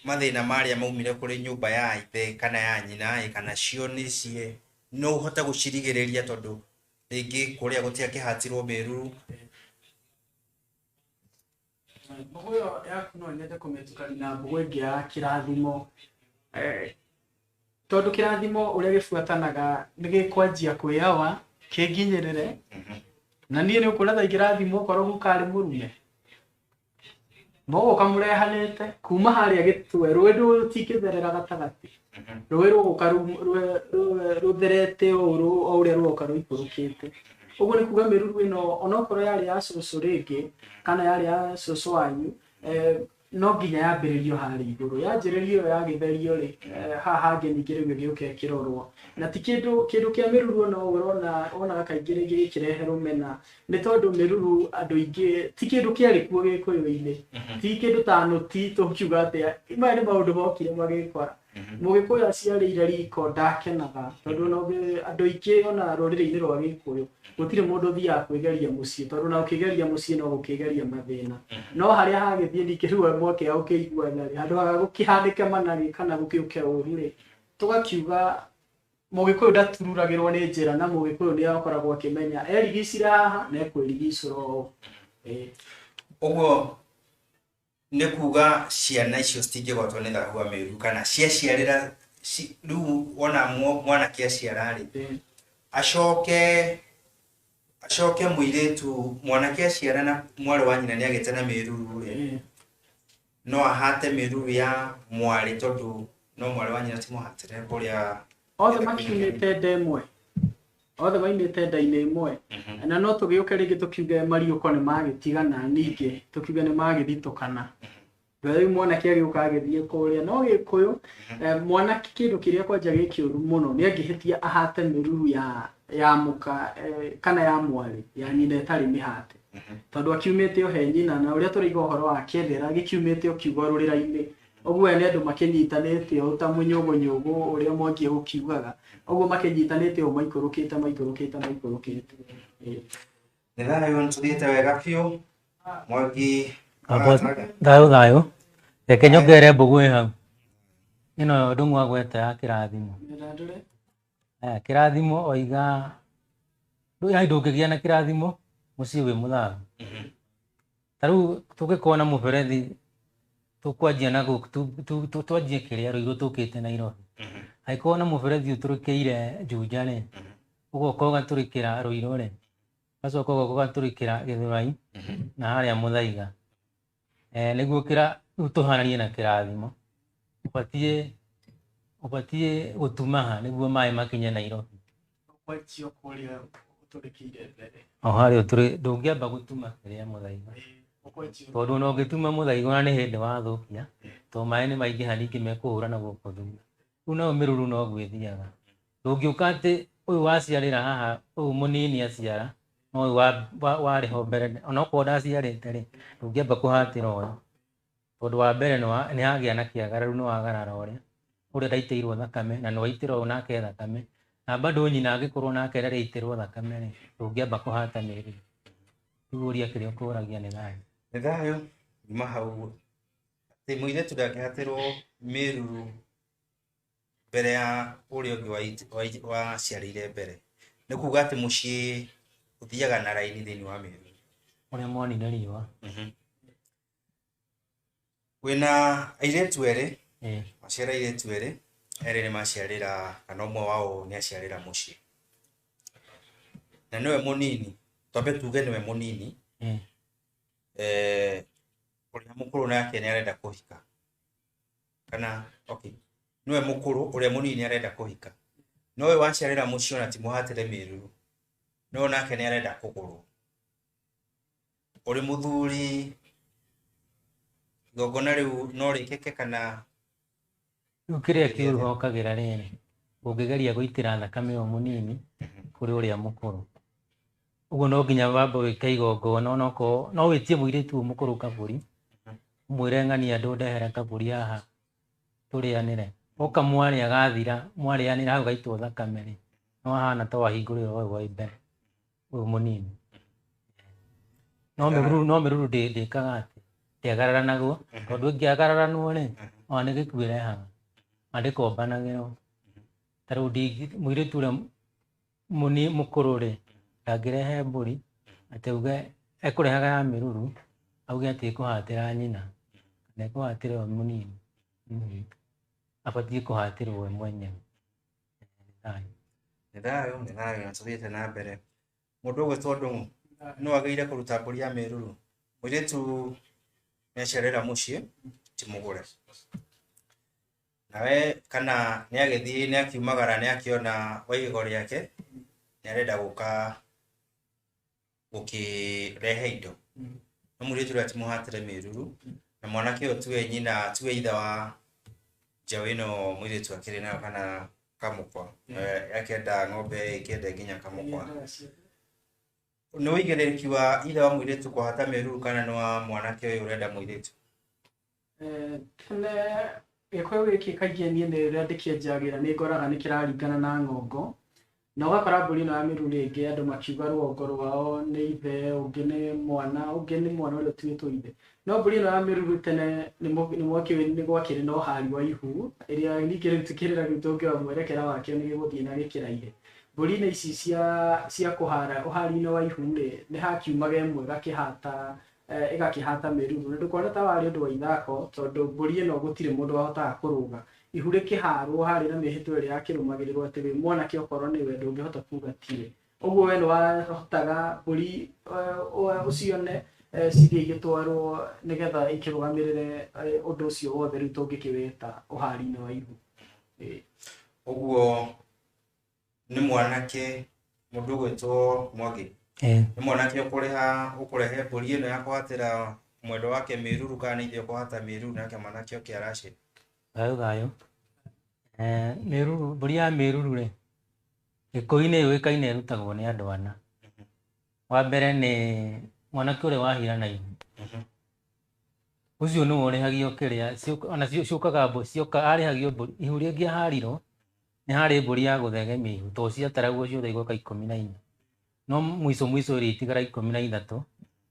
mathĩna marĩa maumire kũrĩ nyũmba ya ithe kana ya nyina ĩ, kana cio nĩ cie, no ũhote gũcirigĩrĩria tondũ rĩngĩ kũrĩa gũtiakĩhatirwo mĩruru.
Mbũgũ ĩyo yaku no nyende kũmĩtukania na mbũgũ ĩngĩ ya kĩrathimo. Tondũ kĩrathimo ũrĩa gĩbuatanaga nĩ gĩkwanjia kwĩyawa kĩnginyĩrĩre, na niĩ nĩ ũkuona thaa ingĩrathimwo okorwo guka arĩ mũrume, mũgũka mũrehanĩte kuma harĩa gĩtwe, rũĩ rũtingĩtherera gatagatĩ, rũĩ rũgũka rũtherete o ũrĩa rũroka rũikũrũkĩte. Ũguo nĩ kuga mĩruru ĩno onokorwo yarĩ ya cũcũ rĩngĩ kana yarĩ ya cũcũ wanyu, No nginya yambĩrĩrio harĩa igũrũ, yanjĩrĩrio yagĩtherio rĩ, haha hangĩ ningĩ rĩu ĩgĩũke ĩkĩrorwo. Na ti kĩndũ kĩndũ kĩa mĩruru ona ũrona wonaga kaingĩ rĩngĩ gĩkĩrehe rũmena, nĩ tondũ mĩruru andũ aingĩ ti kĩndũ kĩarĩ kuo gĩkũyũ-inĩ, ti kĩndũ ta nũti tũkiuga atĩa, maya nĩ maũndũ mokire magĩkora. Mũgĩkũyũ aciarĩire riko ndakenaga, tondũ ona andũ aingĩ ona rũrĩrĩ-inĩ rwa gĩkũyũ gũtirĩ mũndũ ũthiaga kwĩgeria mũciĩ, tondũ ona ũkĩgeria mũciĩ no gũkĩgeria mathĩna. No harĩa hagĩthiĩ ningĩ rĩu mwakĩaga gũkĩiguana rĩ, handũ ha gũkĩhanĩke managĩ kana gũkĩũke ũru rĩ, tũgakiuga mũgĩkũyũ ndatururagĩrwo nĩ njĩra, na mũgĩkũyũ nĩ akoragwo akĩmenya erigicire haha na ekwĩrigicũra ũũ.
Ũguo nĩ kuga ciana icio citingĩgwatwo nĩ thahu wa mĩruru kana ciaciarĩra rĩu wona mwanake aciara rĩ, acoke mũirĩtu mwanake aciara na mwarĩ wa nyina nĩ agĩte na mĩruru rĩ, no ahate mĩruru ya mwarĩ tondũ no mwarĩ wa nyina ti mũhatĩre kũrĩa
othe makiumĩte nda ĩmwe, othe maumĩte nda-inĩ ĩmwe. Na no tũgĩũke rĩngĩ tũkiuge mariũko nĩ magĩtigana, ningĩ tũkiuge nĩ magĩthitũkana. Rĩu mwanake agĩũka agĩthiĩ kũrĩa no gĩkũyũ, mwanake kĩndũ kĩrĩa kwanja gĩ kĩũru mũno nĩ angĩhĩtia ahate mĩruru ya mũka, kana ya mwarĩ ya nyina ĩtarĩ mĩhate, tondũ akiumĩte o he nyina, na ũrĩa tũraiga ũhoro wa kĩendera gĩkiumĩte o kiugo rũrĩra-inĩ ũguo nĩ andũ makĩnyitanĩte o ta mũnyũgũnyũgũ ũrĩa Mwangi egũkiugaga ũguo, makĩnyitanĩte o maikũrũkĩte maikũrũkĩte maikũrũkĩte.
Nĩ thayũ, nĩtũthiĩte wega biũ Mwangi.
Thayũ thayũ, reke nyongerere mbũgũ ĩ hau ĩno Ndung'u agweta ya kĩrathimo.
Mĩthandũre.
Aya, kĩrathimo oiga yani ndũngĩgĩa na kĩrathimo mũciĩ wĩ mũthahu. Ta rĩu tũngĩkorwo na mũberethi tũkwanjia na gũkũ twanjie kĩrĩa Rũirũ tũkĩte Nairobi, angĩkorwo na mũberethi ũtũrĩkĩire Juja rĩ, ũgoka ũgatũrĩkĩra Rũirũ rĩ, ũgacoka ũgoka ũgatũrĩkĩra Gĩthũrai na harĩa Mũthaiga, nĩguo rĩu tũhananie na kĩrathimo, ũbatiĩ gũtumaha nĩguo maĩ makinye Nairobi.
Ũkwanjia kũrĩa ũtũrĩkĩire mbere.
O harĩa ndũngĩamba gũtuma kĩrĩa Mũthaiga, tondũ ona ũngĩtuma Mũthaiga ona nĩ hĩndĩ wathũkia, tondũ maĩ nĩ maingĩha ningĩ mekũhũra na gũkũ thutha. Rĩu nayo mĩruru noguo ĩthiaga, ndũngĩũka atĩ ũyũ waciarĩra haha ũyũ mũnini aciara no ũyũ warĩ ho mbere onokorwo ndaciarĩte rĩ, ndũngĩamba kũhatĩra ũyũ, tondũ wa mbere nĩ hagĩa na kĩagararu, nĩ wagarara ũrĩa ũrĩa ndaitĩirwo thakame na nĩ waitĩra ũyũ nake thakame, na bado nyina angĩkorwo nake ndarĩ aitĩrwo thakame rĩ, ndũngĩamba kũhata mĩruru. Rĩu ũria kĩrĩa ũkũragia nĩ thayũ.
Nĩ thayũ. Nyuma hau atĩ mũirĩtu ndangĩhatĩrwo mĩruru mbere ya ũrĩa ũngĩ waciarĩire mbere, nĩ kuga atĩ mũciĩ ũthiaga na raini thĩinĩ wa mĩruru.
Ũrĩa monire riũa.
Wĩna airĩtu erĩ, maciara airĩtu erĩ, erĩ nĩ maciarĩra kana ũmwe wao nĩ aciarĩra mũciĩ, na nĩwe mũnini, twambe tuge nĩwe mũnini, ũrĩa mũkũrũ nake nĩ arenda kũhika, kana okay, nĩwe mũkũrũ, ũrĩa mũnini arenda kũhika, no ũyũ waciarĩra mũciĩ ona ti mũhatĩre mĩruru, no nake nĩ arenda kũgũrwo. Ũrĩ mũthuri, igongona rĩu no rĩkĩke kana?
Rĩu kĩrĩa kĩũru hokagĩra rĩrĩ, ũngĩgeria gũitĩra thakame ũyũ mũnini kũrĩ ũrĩa mũkũrũ, ũguo no nginya wambe wĩke igongona, onokorwo no wĩtie mũirĩtu ũyũ mũkũrũ kabũri, ũmwĩre ng'ania andũ ndehere kabũri haha tũrĩanĩre, oka mwarĩa gathira, mwarĩanĩra hau gaitwo thakame rĩ, no hahana ta wahingũrĩra ũyũ wa mbere, ũyũ mũnini. No mĩruru ndĩkaga atĩ ndĩagararanagwo, tondũ ĩngĩagararanwo rĩ, ona nĩ gĩkuũ ĩrehaga, na ndĩkombanagĩrwo. Ta rĩu mũirĩtu ũrĩa mũkũrũ rĩ, ndangĩrehe mbũri atĩ auge ekũrehaga ya mĩruru, auge atĩ ĩkũhatĩra nyina kana ĩkũhatĩra ũyũ mũnini. Abatiĩ kũhatĩrwo we mwenyewe.
Nĩ thayũ, nĩ thayũ, na tũthiĩte na mbere. Mũndũ ũgwĩtwo Ndung'u no agĩrĩire kũruta mbũri ya mĩruru? Mũirĩtu nĩ aciarĩra mũciĩ, ti mũgũre, nawe kana nĩ agĩthiĩ nĩ akiumagara nĩ akĩona wa igego rĩake nĩ arenda gũka gũkĩrehe indo, no mũirĩtu ũrĩa ti mũhatĩre mĩruru, Na mwanake ũyũ tiwe nyina, tiwe ithe wa njaũ ĩno mũirĩtu akĩrĩ nayo kana kamũkwa. Akĩenda ng'ombe ĩkĩende nginya kamũkwa. Nĩ ũigĩrĩrĩki wa ithe wa mũirĩtu kũhata mĩruru kana nĩ wa mwanake ũyũ ũrenda mũirĩtu?
Tene gĩkũyũ gĩkĩ kaingĩ niĩ nĩ rĩrĩa ndĩkĩenjagĩra nĩ ngoraga nĩ kĩraringana na ng'ongo, na ũgakora mbũri ĩno ya mĩruru rĩngĩ andũ makiuga rũgongo rwao nĩ ithe, ũngĩ nĩ mwana, ũngĩ nĩ mwana ũrĩa ũtuĩtwo ithe. No mbũri ĩno ya mĩruru tene nĩ gwakĩrĩ na ũhari wa ihu, ĩrĩa ningĩ rĩu kĩrĩra gitũ ũngĩoya mwerekera wakĩo nĩ gĩgũthiĩ na gĩkĩraihe. Mbũri-inĩ ici cia kũhara ũhari-inĩ wa ihu rĩ, nĩ hakiumaga ĩmwe ĩgakĩhata ĩgakĩhata mĩruru. Na ndũkona ta warĩ ũndũ wa ithako, tondũ mbũri ĩno gũtirĩ mũndũ wahotaga kũrũga. Ihu rĩkĩharwo harĩ na mĩhĩtwa ĩrĩa yakĩrũmagĩrĩrwo atĩ wĩ mwanake okorwo nĩwe ndũngĩhota kuga tiwe. Ũguo we nĩwahotaga mbũri ũcione cithiĩ igĩtwarwo nĩgetha ikĩrũgamĩrĩre ũndũ ũcio wothe rĩu tũngĩkĩwĩta ũhari-inĩ wa ihu.
Ũguo nĩ mwanake mũndũ ũgwĩtwo Mwangi, nĩ mwanake ũkũrĩha ũkũrehe mbũri ĩno ya kũhatĩra mwendwa wake mĩruru kana nĩ ithe ũkũhata mĩruru nake mwanake oke aracĩra?
Thayũ thayũ. Mĩruru, mbũri ya mĩruru rĩ, Gĩkũyũ-inĩ yũĩkaine ĩrutagwo nĩ andũ ana. Wa mbere nĩ mwanake ũrĩa wahira na ihu. Ũcio nĩwe ũrĩhagio kĩrĩa, ona ciũkaga cioka arĩhagio mbũri, ihu rĩngĩaharirwo nĩ harĩ mbũri ya gũthegemia ihu, tondũ ciataragwo ciothe igoka 14. No mwico mwico ĩrĩa itigara 13,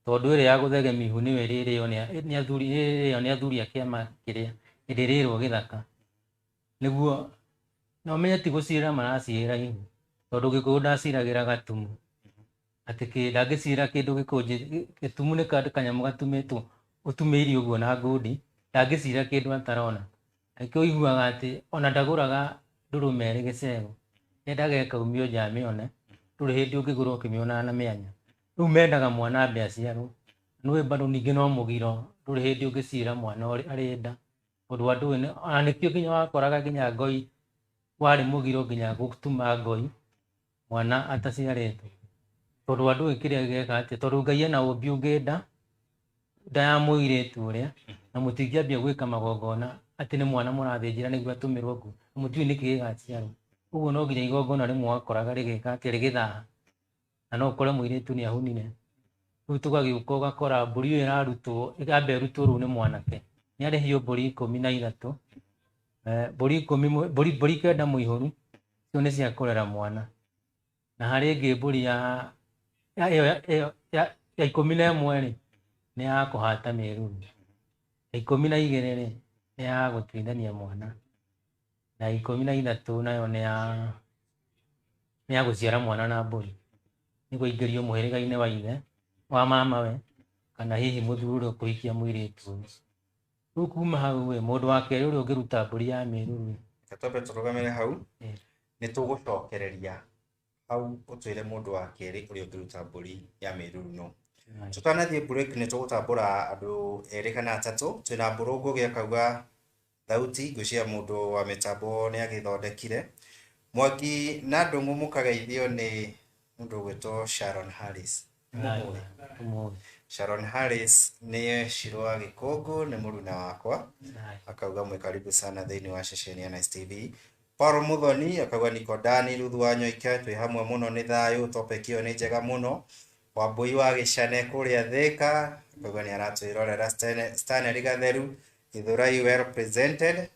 tondũ ĩrĩa ya gũthegemia ihu nĩyo ĩrĩrĩo nĩ athuri, ĩrĩrĩo nĩ athuri a kĩama kĩrĩa ĩrĩrĩrwo gĩthaka. Nĩguo na ũmenye ti gũcirĩra maracirĩra ihu, tondũ Gĩkũyũ ndaciragĩra gatumu. Atĩ ndangĩcirĩra kĩndũ gĩkũnjĩ, gĩtumu nĩ kanyamũ gatumĩtwo ũtumĩirio ũguo na ngundi, ndangĩcirĩra kĩndũ atarona. Nĩkĩo ũiguaga atĩ ona ndagũraga ndũrũme ĩrĩ gĩcegũ, endaga ĩkaumio nja amĩone, ndũrĩ hĩndĩ ũngĩgũra ũkĩmĩonaga na mĩanya. Rĩu mendaga mwana ambe aciarwo, nĩũĩ bado ningĩ no mũgiro, ndũrĩ hĩndĩ ũngĩcirĩra mwana arĩ nda, tondũ andũ ona nĩkĩo nginya wakoraga nginya ngoi warĩ mũgiro nginya gũtuma ngoi mwana ataciarĩtwo, tondũ andũ kĩrĩa gĩeka atĩa, tondũ Ngai ena ũmbi ũngĩ nda nda ya mũirĩtu ũrĩa, na mũtingĩambia gwĩka magongona atĩ nĩ mwana mũrathĩnjĩra nĩguo atũmĩrwo nguo, na mũtiũĩ nĩkĩ gĩgaciarwo. Ũguo no nginya igongona rĩmwe wakoraga rĩgĩka atĩa, rĩgĩthaha, na no ũkore mũirĩtu nĩ ahunire. Rĩu tũgagĩũka ũgakora mbũri ĩyo ĩrarutwo, ĩkamba ĩrutwo rĩu nĩ mwanake, nĩ arĩhio mbũri 13, mbũri ikũmi, mbũri 9 mũihũru, icio nĩ cia kũrera mwana. Na harĩ ĩngĩ mbũri ya 11 rĩ, nĩ ya kũhata mĩruru. Ya 12 rĩ, nĩ ya gũtuithania mwana. Na 13 nayo nĩ ya gũciara mwana na mbũri, nĩguo aingĩrio mũhĩrĩga-inĩ wa ithe wa mamawe, kana hihi mũthuri ũrĩa ũkũhikia mũirĩtu ũyũ. Rĩu kuma hau ĩ, mũndũ wa kerĩ ũrĩa ũngĩruta mbũri ya mĩruru ĩ.
Reke twambe tũrũgamĩre hau, nĩ tũgũcokereria hau ũtwĩre mũndũ wa kerĩ ũrĩa ũngĩruta mbũri ya mĩruru no. Tũtanathiĩ break nĩ tũgũtambũra andũ erĩ kana atatũ. Twĩna Mbũrũ Ngũgĩ akauga thauti, ngwĩciria mũndũ wa mĩtambo nĩ agĩthondekire. Mwangi na Ndũng'ũ mũkageithio nĩ mũndũ ũgwĩtwo Sharon Harris.
Ũmũthĩ.
Sharon Harris nĩ Shiro wa Gĩkũngũ, nĩ mũruna wakwa, akauga mwĩ karibu sana thĩinĩ wa ceceni ya Nice TV. Paul Muthoni akauga niko ndani, Ruthu wa Nyoike twĩ hamwe mũno, nĩ thayũ, topic ĩyo nĩ njega mũno. Wambui wa Gĩcane kũrĩa Thĩka akauga nĩ aratwĩrorera. Stanley Gatheru Githurai well presented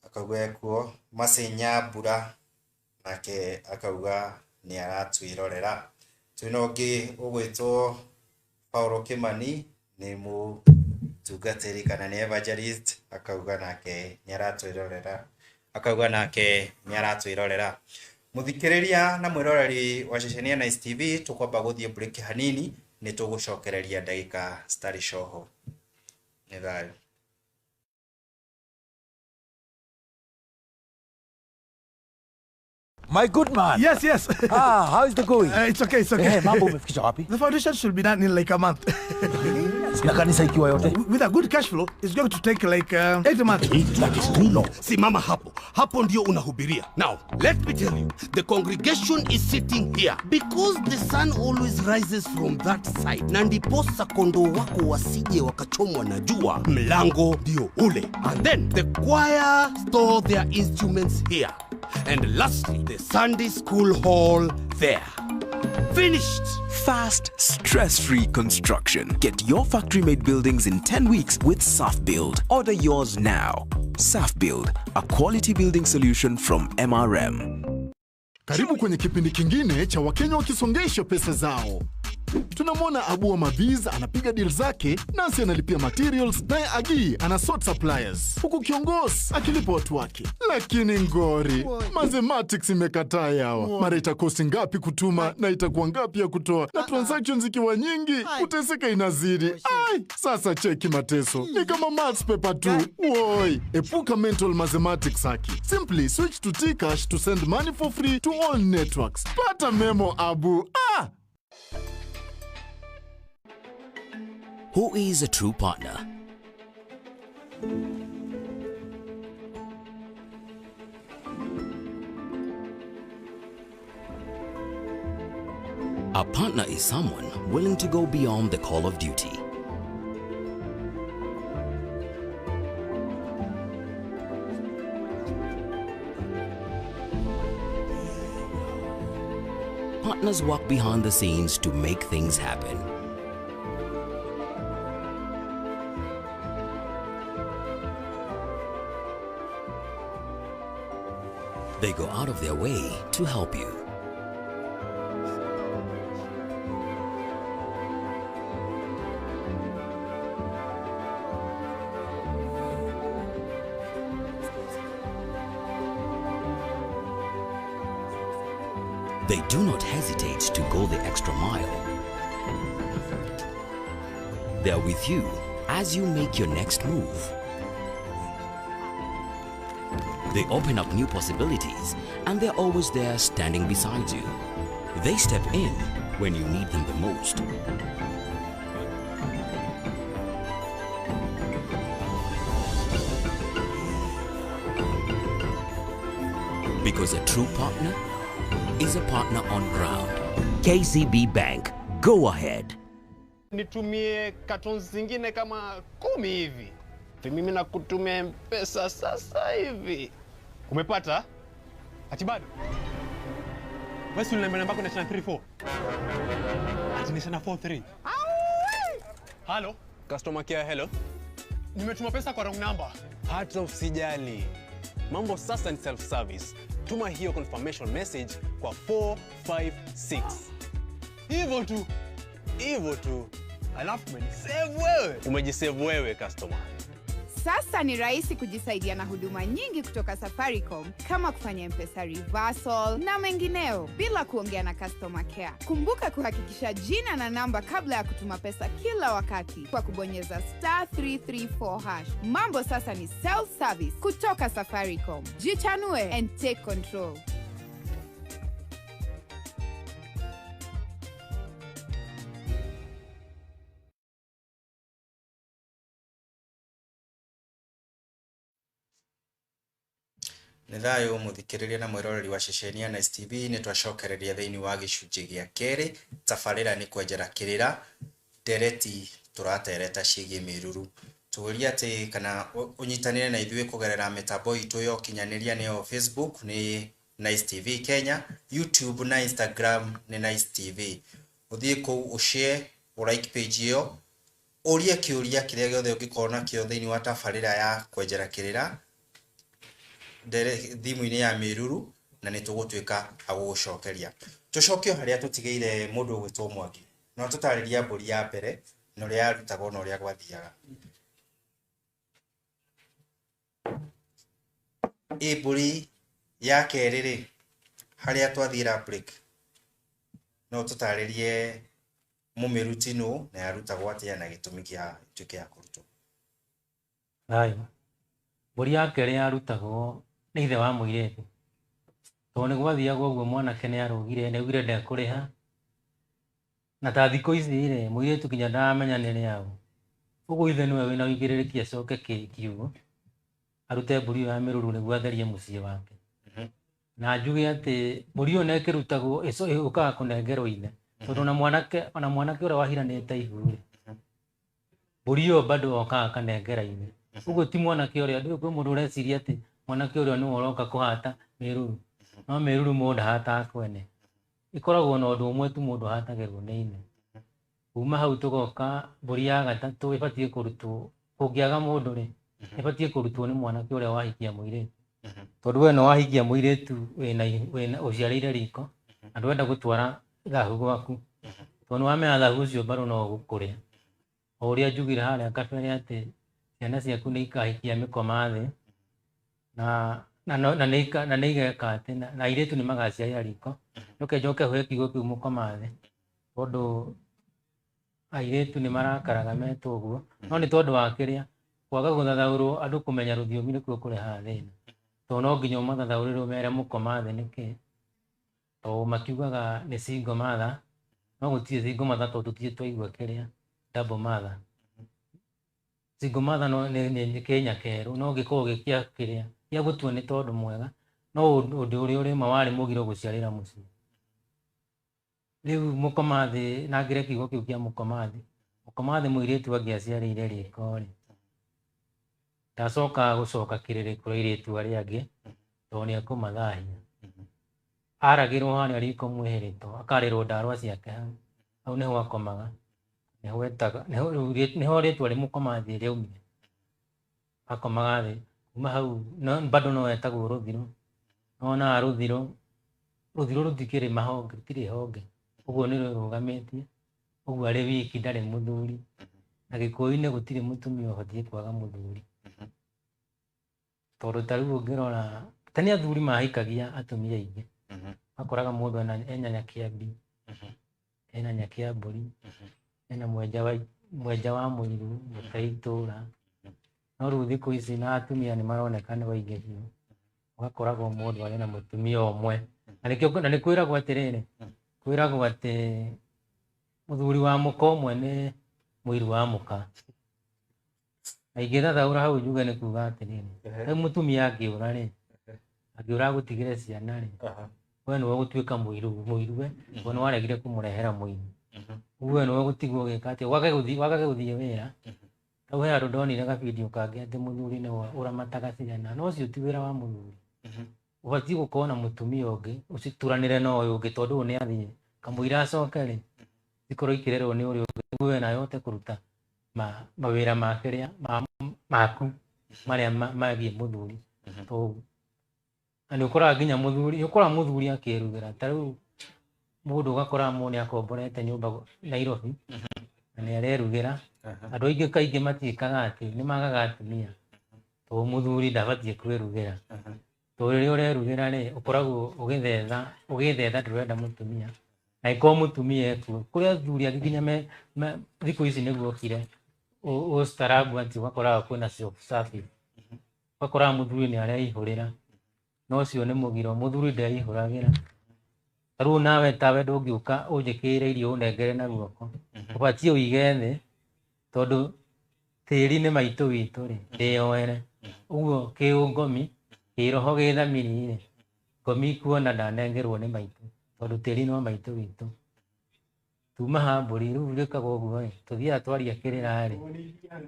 akauga ekuo. Masinya Mbura nake akauga nĩ aratwĩrorera. Twĩna ũngĩ ũgwĩtwo Paulo Kimani, nĩ mũtungatĩri kana nĩ evangelist, akauga nake nĩ aratwĩrorera, akauga nake nĩ aratwĩrorera. Mũthikĩrĩria na mwĩroreri wa ceceni ya Nice TV, tũkwamba gũthiĩ break hanini, nĩ tũgũcokereria ndagĩka citarĩ coho. Nĩ thayũ.
My good man.
Yes, yes.
How is the going?
It's okay, it's okay.
Hey, mambo umefikisha wapi?
The foundation should be done in like a month.
Na kanisa ikiwa yote.
With a good cash flow, it's going to take like 8 months.
That is too long. Simama hapo. Hapo ndio unahubiria. Now, let me tell you, the congregation is sitting here because the sun always rises from that side. Na ndiposa kondoo wako wasije wakachomwa na jua, mlango ndio ule. And then the choir store their instruments here. And lastly, the Sunday school hall there. Finished.
Fast, stress-free construction. Get your factory-made buildings in 10 weeks with SAFBUILD. Order yours now. SAFBUILD, a quality building solution from MRM.
Karibu kwenye kipindi kingine cha Wakenya wakisongesha pesa zao. Tunamwona Abu wa Maviz anapiga deal zake, Nancy analipia materials, naye Agi ana sort suppliers, huku kiongozi akilipa watu wake. Lakini ngori, mathematics imekataa yawa. Mara itakosti ngapi kutuma na itakuwa ngapi ya kutoa, na transactions ikiwa nyingi, kuteseka inazidi. Ai, sasa cheki mateso ni kama maths paper tu. Woi, epuka mental mathematics haki. Simply switch to T-Cash to send money for free to all networks. Pata memo Abu. Ah!
Who is a true partner? A partner is someone willing to go beyond the call of duty. Partners work behind the scenes to make things happen. They go out of their way to help you. They do not hesitate to go the extra mile. They are with you as you make your next move. They open up new possibilities and they're always there standing beside you. They step in when you need them the most. Because a true partner is a partner on ground. KCB Bank, go ahead.
Nitumie cartons zingine kama 10 hivi. Mimi nakutumia M-Pesa sasa hivi. Umepata? Ati bado? Wewe uliniambia namba yako ni 34. Ati ni 43. Hello, customer care, hello. Nimetuma pesa kwa wrong number.
Hata usijali. Mambo sasa ni self service. Tuma hiyo confirmation message kwa 456.
Hivyo tu.
Hivyo tu.
Alafu umenisave wewe.
Umejisave wewe customer.
Sasa ni rahisi kujisaidia na huduma nyingi kutoka Safaricom kama kufanya M-Pesa reversal na mengineo bila kuongea na customer care. Kumbuka kuhakikisha jina na namba kabla ya kutuma pesa kila wakati kwa kubonyeza *334#. Mambo sasa ni self-service kutoka Safaricom. Jichanue and take control.
Nĩ thayũ mũthikĩrĩria na mwĩroreri wa ceceni ya Nice TV nĩ twacokereria thĩinĩ wa gĩcunjĩ gĩa kerĩ tabarĩra nĩ kwenjera kĩrĩra ndereti tũratereta ciĩgiĩ mĩruru tũgũria atĩ kana ũnyitanĩre na ithuĩ kũgerera mĩtambo itũ ya ũkinyanĩria nĩyo Facebook nĩ Nice TV Kenya, YouTube na Instagram nĩ Nice TV. Ũthiĩ kũu ũshare, ũlike page ĩyo, ũrie kĩũria kĩrĩa gĩothe ũngĩkorwo nakĩo thĩinĩ wa tabarĩra ya kwenjera kĩrĩra thimu-inĩ ya mĩruru na nĩ tũgũtuĩka a gũgũcokeria. Tũcoke o harĩa tũtigĩire mũndũ ũgwĩtwo Mwangi. No tũtarĩria mbũri ya mbere na ũrĩa yarutagwo na ũrĩa gwathiaga. Ĩ mbũri ya kerĩ rĩ, harĩa twathiĩra break, no tũtarĩrie mũmĩruti nũ na yarutagwo atĩa na gĩtũmi kĩa ĩtuĩke ya kũrutwo.
Thayũ. Mbũri ya kerĩ yarutagwo nĩ ithe wa mũirĩtu. Tondũ nĩ gwathiagwo ũguo mwanake nĩ arũgire, nĩ augire ndekũrĩha. Na ta thikũ ici rĩ, mũirĩtu nginya ndaramenya nĩ rĩaũ. Ũguo ithe nĩwe wĩna ũigĩrĩrĩki acoke kiugo arute mbũri ĩyo ya mĩruru nĩguo atherie mũciĩ wake. Na njuge atĩ mbũri ĩyo na ĩkĩrutagwo ĩũkaga kũnengerwo ithe, tondũ ona mwanake ũrĩa wahiranĩte ihu rĩ, mbũri ĩyo bado okaga akanengera ithe. Ũguo ti mwanake ũrĩa, ndũĩ kwĩ mũndũ ũreciria atĩ mwanake ũrĩa nĩwe ũroka kũhata mĩruru, no mĩruru mũndũ ndahataga kwene, ĩkoragwo na ũndũ ũmwe tu, mũndũ ahatagĩrwo nĩ ithe. Kuma hau tũgoka mbũri ya gatatũ ĩbatiĩ kũrutwo, kũngĩaga mũndũ rĩ, ĩbatiĩ kũrutwo nĩ mwanake ũrĩa wahikia mũirĩtu, tondũ we no wahikia mũirĩtu wĩna ũciarĩire riko na ndũrenda gũtwara thahu gwaku, tondũ nĩwamenya thahu ũcio bado no ũgũkũrĩa. O ũrĩa njugire harĩa kabere atĩ ciana ciaku nĩ ikahikia mĩkoma thĩ na nĩ igeka atĩ na airĩtu nĩ magaciarĩra riko. Njoke njoke hũe kiugo kĩu mũkoma thĩ, tondũ airĩtu nĩ marakaraga metwo ũguo, no nĩ tondũ wa kĩrĩa kwaga gũthathaũrwo, andũ kũmenya rũthiomi nĩkuo kũrehaga thĩna, tondũ no nginya ũmathathaũrĩre ũmere mũkoma thĩ nĩkĩ, tondũ makiugaga nĩ single mother, no gũtirĩ single mother, tondũ tũtirĩ twaigua kĩrĩa double mother. Single mother no nĩ kĩnya kerũ, no gĩkoragwo gĩ kĩa kĩrĩa gĩa gũtua nĩ tondũ mwega, no ũndũ ũrĩa ũrĩ ma warĩ mũgiro gũciarĩra mũciĩ. Rĩu mũkoma thĩ, na ngĩre kiugo kĩu kĩa mũkoma thĩ, mũkoma thĩ mũirĩtu angĩaciarĩire riko rĩ, ndacokaga gũcoka kĩrĩrĩ kũrĩ airĩtu arĩa angĩ, tondũ nĩ ekũmathahia. Aragĩrwo harĩa riko mwĩhĩrĩto, akarĩrwo ndarwa ciake hau, hau nĩho akomaga, nĩho etaga, nĩho rĩtwa rĩ mũkoma thĩ rĩaumire. Akomaga thĩ kuma hau bado no etagwo rũthirũ, no wonaga rũthirũ, rũthirũ rũtikĩrĩ mahonge, rũtirĩ honge, ũguo nĩ rwĩrũgamĩtie, ũguo arĩ wiki ndarĩ mũthuri, na gĩkũyũ-inĩ gũtirĩ mũtumia ũbatiĩ kwaga mũthuri, tondũ ta rĩu ũngĩrora tene athuri mahikagia atumia aingĩ, wakoraga mũndũ ena nyakĩambi, ena nyakĩambũri, ena mwenja wa mũiru, mũte itũra, no rĩu thikũ ici na atumia nĩ maroneka nĩ waingĩ biũ, ũgakoragwo mũndũ arĩ na mũtumia ũmwe, na nĩkĩo na nĩ kwĩragwo atĩrĩrĩ, kwĩragwo atĩ mũthuri wa mũka ũmwe nĩ mũiru wa mũka. Na ingĩthathaũra hau njuge nĩ kuga atĩrĩrĩ, rĩu mũtumia angĩũra rĩ, angĩũra agũtigĩre ciana rĩ, we nĩwe ũgũtuĩka mũiru mũiruwe, tondũ nĩ waregire kũmũrehera mũiru. Ũguo we nĩwe ũgũtigwo ũgĩka atĩa, wagage gũthiĩ wĩra. Hau he handũ ndonire gabindio kangĩ atĩ mũthuri nĩwe ũramataga ciana, no ũcio ti wĩra wa mũthuri. Ũbatiĩ gũkorwo na mũtumia ũngĩ ũcituranĩre na ũyũ ũngĩ, tondũ ũyũ nĩ athiĩ kamũira acoke rĩ, cikorwo ikĩrerwo nĩ ũrĩa ũngĩ, nĩguo we nawe ũhote kũruta mawĩra ma kĩrĩa maku marĩa megiĩ mũthuri. Tondũ na nĩ ũkoraga nginya mũthuri, nĩ ũkoraga mũthuri akĩrugĩra, ta rĩu mũndũ ũgakora mũndũ nĩ akomborete nyũmba Nairobi na nĩ arerugĩra. Andũ aingĩ kaingĩ matiĩkaga atĩ nĩ magaga atumia, tondũ mũthuri ndabatiĩ kwĩrugĩra, tondũ rĩrĩa ũrerugĩra rĩ, ũkoragwo ũgĩthetha ũgĩthetha, ndũrenda mũtumia, na angĩkorwo mũtumia ekuo, kũrĩ athuri angĩ nginya me thikũ ici nĩguo okire ũstaarabu atĩ ũgakoraga kwĩna self service, ũgakoraga mũthuri nĩ areihũrĩra, no ũcio nĩ mũgiro, mũthuri ndeihũragĩra. Ta rĩu nawe tawe ndũngĩũka ũnjĩkĩrĩre irio ũnengere na guoko, ũbatiĩ ũige thĩ, tondũ tĩri nĩ maitũ witũ rĩ, ndĩyoere. Ũguo kĩũngomi, kĩroho, gĩthamiri rĩ, ngomi kuona ndanengerwo nĩ maitũ, tondũ tĩri no maitũ witũ. Tuma ha mbũri rĩu rĩkaga ũguo ĩ, tũthiaga twaria kĩrĩra rĩ,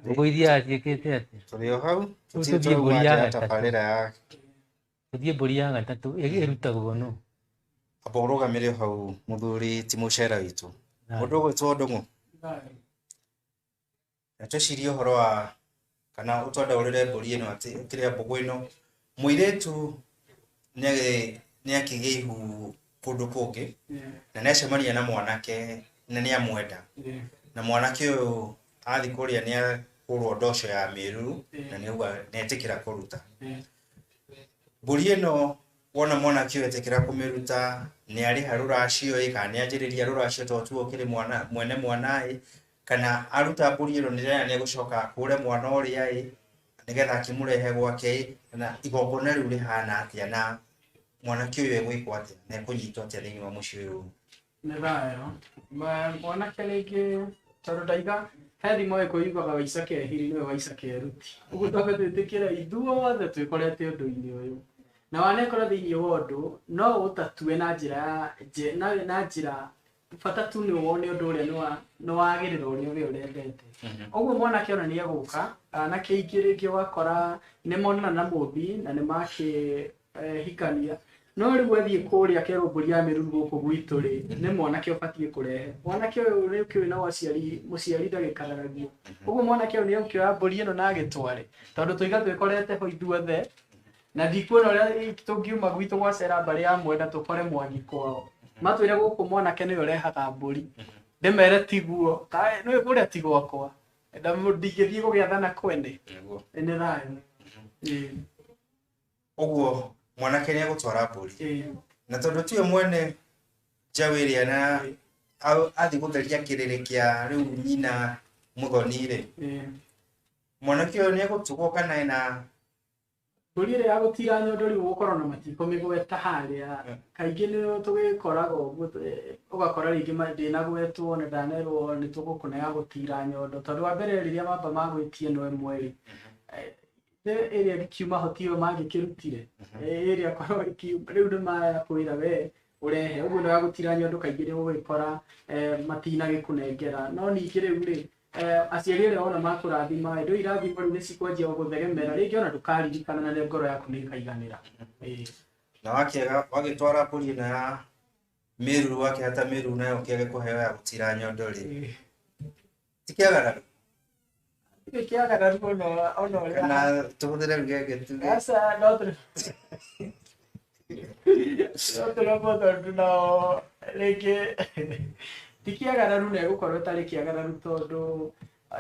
ũguo ithiaga ciĩkĩte atĩa?
Tũrĩ o hau.
Rĩu tũthiĩ mbũri ya gatatũ.
Tabarĩra ya
Tũthiĩ mbũri ya gatatũ ĩrutagwo nũ?
Amba ũrũgamĩre o hau, mũthuri ti mũcera witũ, mũndũ ũgwĩtwo Ndũng'ũ, na twĩcirie ũhoro wa kana ũtwandaũrĩre mbũri ĩno atĩ kĩrĩa mbũgũ ĩno, mũirĩtu nĩ akĩgĩa ihu kũndũ kũngĩ na nĩ acemania na mwanake na nĩ amwenda, na mwanake ũyũ athiĩ kũrĩa nĩ akũrwo ndoco ya mĩruru na nĩ auga nĩ etĩkĩra kũruta mbũri ĩno. Wona mwanake ũyũ etĩkĩra kũmĩruta, nĩ arĩha rũracio ĩ, kana nĩ anjĩrĩria rũracio tondũ tuo ũkĩrĩ mwana mwene mwana ĩ, kana aruta mbũri ĩno nĩ nĩ egũcoka akũre mwana ũrĩa ĩ, nĩgetha akĩmũrehe gwake ĩ, na igongona rĩu rĩhana atĩa, na mwanake ũyũ egwĩkwo atĩa na ekũnyitwo atĩa thĩinĩ wa mũciĩ ũyũ?
Nĩ thayũ. Mwanake rĩngĩ tondũ ndaiga He thimo ĩkũ yugaga waica kehiri nĩwe waica keruti. Ũguo twambe twĩtĩkĩre ithuothe twĩkorete ũndũ-inĩ ũyũ. Na wanekora thĩinĩ wa ũndũ no ũtatue na njĩra ya na njĩra bata tu nĩ wone ũndũ ũrĩa nĩ wagĩrĩra ũrĩa we ũrendete. Ũguo mwanake ona nĩ egũka, anake aingĩ rĩngĩ ũgakora nĩ monana na mũmbi na nĩ makĩhikania. No rĩu athiĩ kũrĩa akerwo mbũri ya mĩruru gũkũ gwitũ rĩ, nĩ mwanake ũbatiĩ kũrehe. Mwanake ũyũ nĩ ũkĩũĩ nao aciari, mũciari ndagĩkararagio. Ũguo mwanake ũyũ nĩ egũkĩoya mbũri ĩno na agĩtware. Tondũ tũiga twĩkorete ho ithuothe, na ndikuona ũrĩa tũngiuma gwitũ gwacera mbarĩ ya mwenda tũkore mwangi kwao. Matwĩre gũkũ mwanake nĩwe ũrehaga mbũri. Ndĩmere tiguo, nĩwe kũrĩa ti gwakwa. Ndingĩthiĩ gũgĩathana kwene. Nĩ thayũ.
Ũguo mwanake nĩ egũtwara mbũri. Na tondũ tiwe mwene njaũ ĩrĩa na athiĩ gũtheria kĩrĩrĩ kĩa rĩu nyina mũthoni rĩ. Mwanake ũyũ nĩ egũtugwo kana ena
mbũri ĩrĩa ya gũtira nyondo rĩu ũgũkorwo na matikũmĩgweta harĩa. Kaingĩ nĩ tũgĩkoraga ũguo, ũgakora rĩngĩ ndĩnagwetwo na ndanerwo nĩ tũgũkũna ya gũtira nyondo. Tondũ wa mbere rĩrĩa mamba magwĩtie ĩno ĩmwe rĩ, ĩrĩa ĩkiuma ho tiyo mangĩkĩrutire. Ĩrĩa korwo ĩkiuma rĩu nĩ makwĩra we ũrehe. Ũguo ĩno ya gũtira nyondo kaingĩ nĩ ũgũgĩkora matinagĩkũnengera. No ningĩ rĩu rĩ, aciari arĩa wona makũrathima, indo irathimo rĩu nĩ cikwanjia gũgũthegemera, rĩngĩ ona ndũkaririkana na ngoro yaku nĩ ĩkaiganĩra.
Na wakĩaga wagĩtwara mbũri ĩno ya mĩruru, wakĩhata mĩruru nayo ũkĩage kũheo ya gũtira nyondo rĩ, ti kĩagararu?
Gĩtirĩ kĩagararu ona ũrĩa.
Kana tũhũthĩre rũgenge tuge.
Aca, no tũremwo tondũ nao rĩngĩ ti kĩagararu na ĩgũkorwo ĩtarĩ kĩagararu tondũ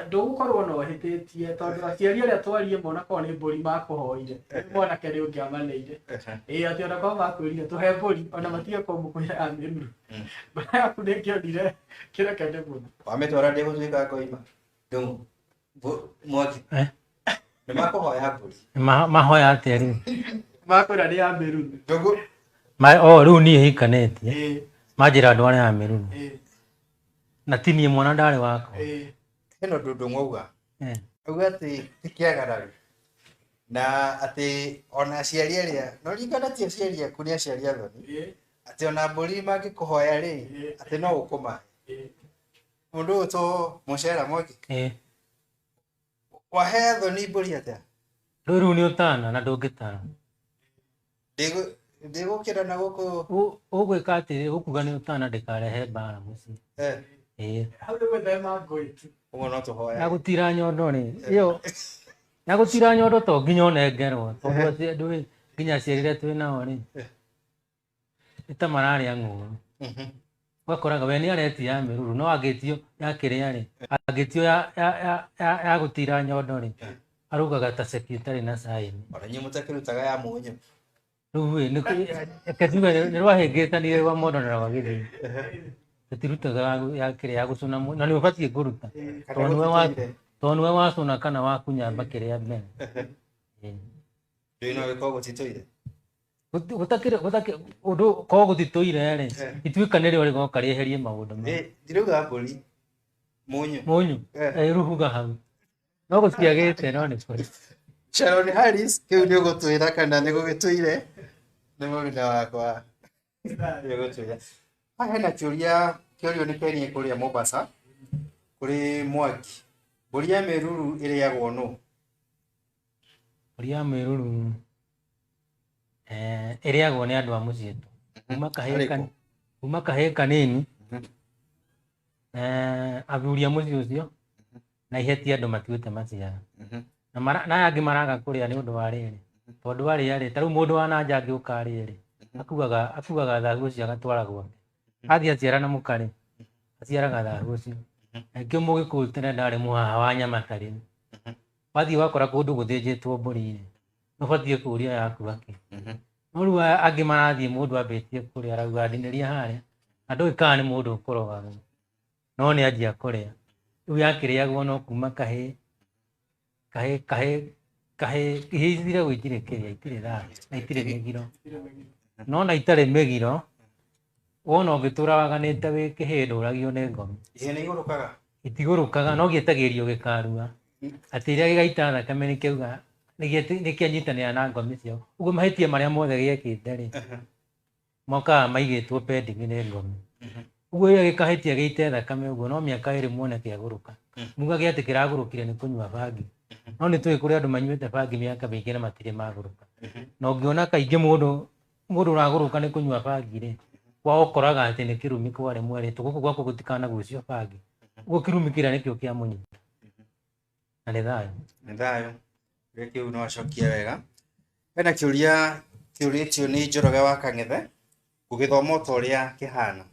ndũgũkorwo na ũhĩtĩtie tondũ aciari arĩa twarie mona korwo nĩ mbũri makũhoire, mwanake nĩ ũngĩamaneire. Ĩĩ atĩ ona korwo makwĩrire tũhe mbũri ona matige kũmũkwĩra ya mĩruru. Mbũri yaku nĩ ĩngĩonire kĩreke nĩ mũno.
Wamĩtwara ndĩgũtuĩka ngoima. Ndũng'ũ. Mwangi. Nĩ makũhoya mbũri.
Mahoya atĩa rĩu?
Makwĩra nĩ ya mĩruru.
Ndũng'ũ.
O rĩu niĩ hikanĩtie. Manjĩra ndware ya mĩruru. Na ti niĩ mwana ndarĩ wakwa.
Hena ũndũ Ndũng'ũ auga. Auga atĩ ti kĩagararu. Na atĩ ona aciari arĩa, no ririkana ti aciari aku nĩ aciari athoni. Atĩ ona mbũri mangĩkũhoya rĩ, atĩ no ũkũmahe. Mũndũ ũyũ to mũcera Mwangi. Wahe athoni mbũri atĩa?
Rĩu nĩ ũtana na ndũngĩtana.
Ndĩgũkĩra na gũkũ.
Ũgwĩka atĩrĩ, ũkuga nĩ ũtana ndĩkarehe mbara mũciĩ.
Hau nĩ gwĩthema ngũĩ tu.
Ũguo no tũhoya.
Ya gũtira nyondo rĩ, ĩyo ya gũtira nyondo to nginya ũnengerwo, tondũ ndũĩ nginya aciari arĩa twĩ nao rĩ, nĩ ta mararĩa ng'ũũrũ. Ũgakoraga we nĩ aretia ya mĩruru, no angĩtio ya kĩrĩa rĩ, angĩtio ya gũtira nyondo rĩ, arugaga ta ceki ĩtarĩ na caini.
Ona inyuĩ mũtakĩrutaga ya mũnyũ.
Rĩu ĩ, reke tuge nĩ rwahĩngĩcanire rwa mondo na rwa gĩthĩi. Tũtirutaga ya kĩrĩa ya gũcũna na nĩ ũbatiĩ kũruta. Tondũ nĩwe wacũna kana wakunyamba kĩrĩa mbere.
Ndũĩ no gĩkorwo gũtitũire?
Gũtakĩrĩ ũndũ korwo gũtitũire rĩ, ituĩka nĩrĩo rĩgoka rĩeherie maũndũ maya.
Ndirauga mbũri, mũnyũ.
Mũnyũ? Rũhuga hau. No gũtiagĩte no nĩ kũrĩ.
Sharon Harris, kĩu nĩ ũgũtwĩra kana nĩ gũgĩtũire? Nĩ mũruna wakwa. Nĩ ũgũtwĩra. Haha hena kĩũria, kĩũrio nĩ Kenia kũrĩa Mombasa, kũrĩ Mwangi. Mbũri ya mĩruru ĩrĩagwo nũ?
Mbũri ya mĩruru ĩrĩagwo nĩ andũ a mũciĩ tu. Kuma kahĩĩ kanini, athuri a mũciĩ ũcio, na iheti andũ matuĩte maciara. Na aya angĩ maraga kũrĩa nĩ ũndũ wa rĩrĩ. Tondũ arĩa rĩ, ta rĩu mũndũ wa na nja angĩũka arĩe rĩ, akuaga thahu ũcio agatwara gwake. Athiĩ aciara na mũka rĩ, aciaraga thahu ũcio. Na nĩkĩo mũgĩkũyũ tene ndarĩ mũhaha wa nyama ta rĩu. Wathiĩ wakora kũndũ gũthĩnjĩtwo mbũri rĩ, nĩ ũbatiĩ kũũria yaku akĩ. No rĩu aya angĩ marathiĩ mũndũ ambĩtie kũrĩa arauga ndinĩria harĩa, na ndũĩ kana nĩ mũndũ ũkũrogagwo. No nĩ anjia kũrĩa. Rĩu yakĩrĩagwo no kuma kahĩĩ, kahĩĩ, kahĩĩ, kahĩĩ, ihĩĩ ici itirĩ kĩrĩa, itirĩ thayũ, na itirĩ mĩgiro. No na itarĩ mĩgiro, wona ũngĩtũra waganĩte wĩ kĩhĩĩ ndũragio nĩ ngomi.
Ihĩĩ nĩ igũrũkaga?
Gĩtigũrũkaga no gĩetagĩrio gĩkarua. Atĩ rĩrĩa gĩgaita thakame nĩkĩauga nĩkĩanyitanĩra na ngomi ciao. Ũguo mahĩtia marĩa mothe gĩekĩte rĩ, mokaga maigĩtwo pending nĩ ngomi. Ũguo rĩrĩa gĩkahĩtia gĩite thakame ũguo no mĩaka ĩrĩ muone kĩagũrũka. Mugage atĩ kĩragũrũkire nĩ kũnyua bangi. No nĩ tũĩ kũrĩ andũ manyuĩte bangi mĩaka mĩingĩ na matirĩ magũrũka. Na ũngĩona kaingĩ mũndũ ũragũrũka nĩ kũnyua bangi rĩ, kwao ũkoraga atĩ nĩ kĩrumi kwarĩ mwerĩtwo gũkũ gwaku gũtikanagucio bangi. Ũguo kĩrumi kĩrĩa nĩkĩo kĩamũnyita. Na nĩ thayũ.
Nĩ thayũ. Kĩũria kĩu no acokie wega. Hena kĩũria kĩũrĩtio nĩ Njoroge wa Kang'ethe, ngũgĩthoma o ta ũrĩa kĩhana.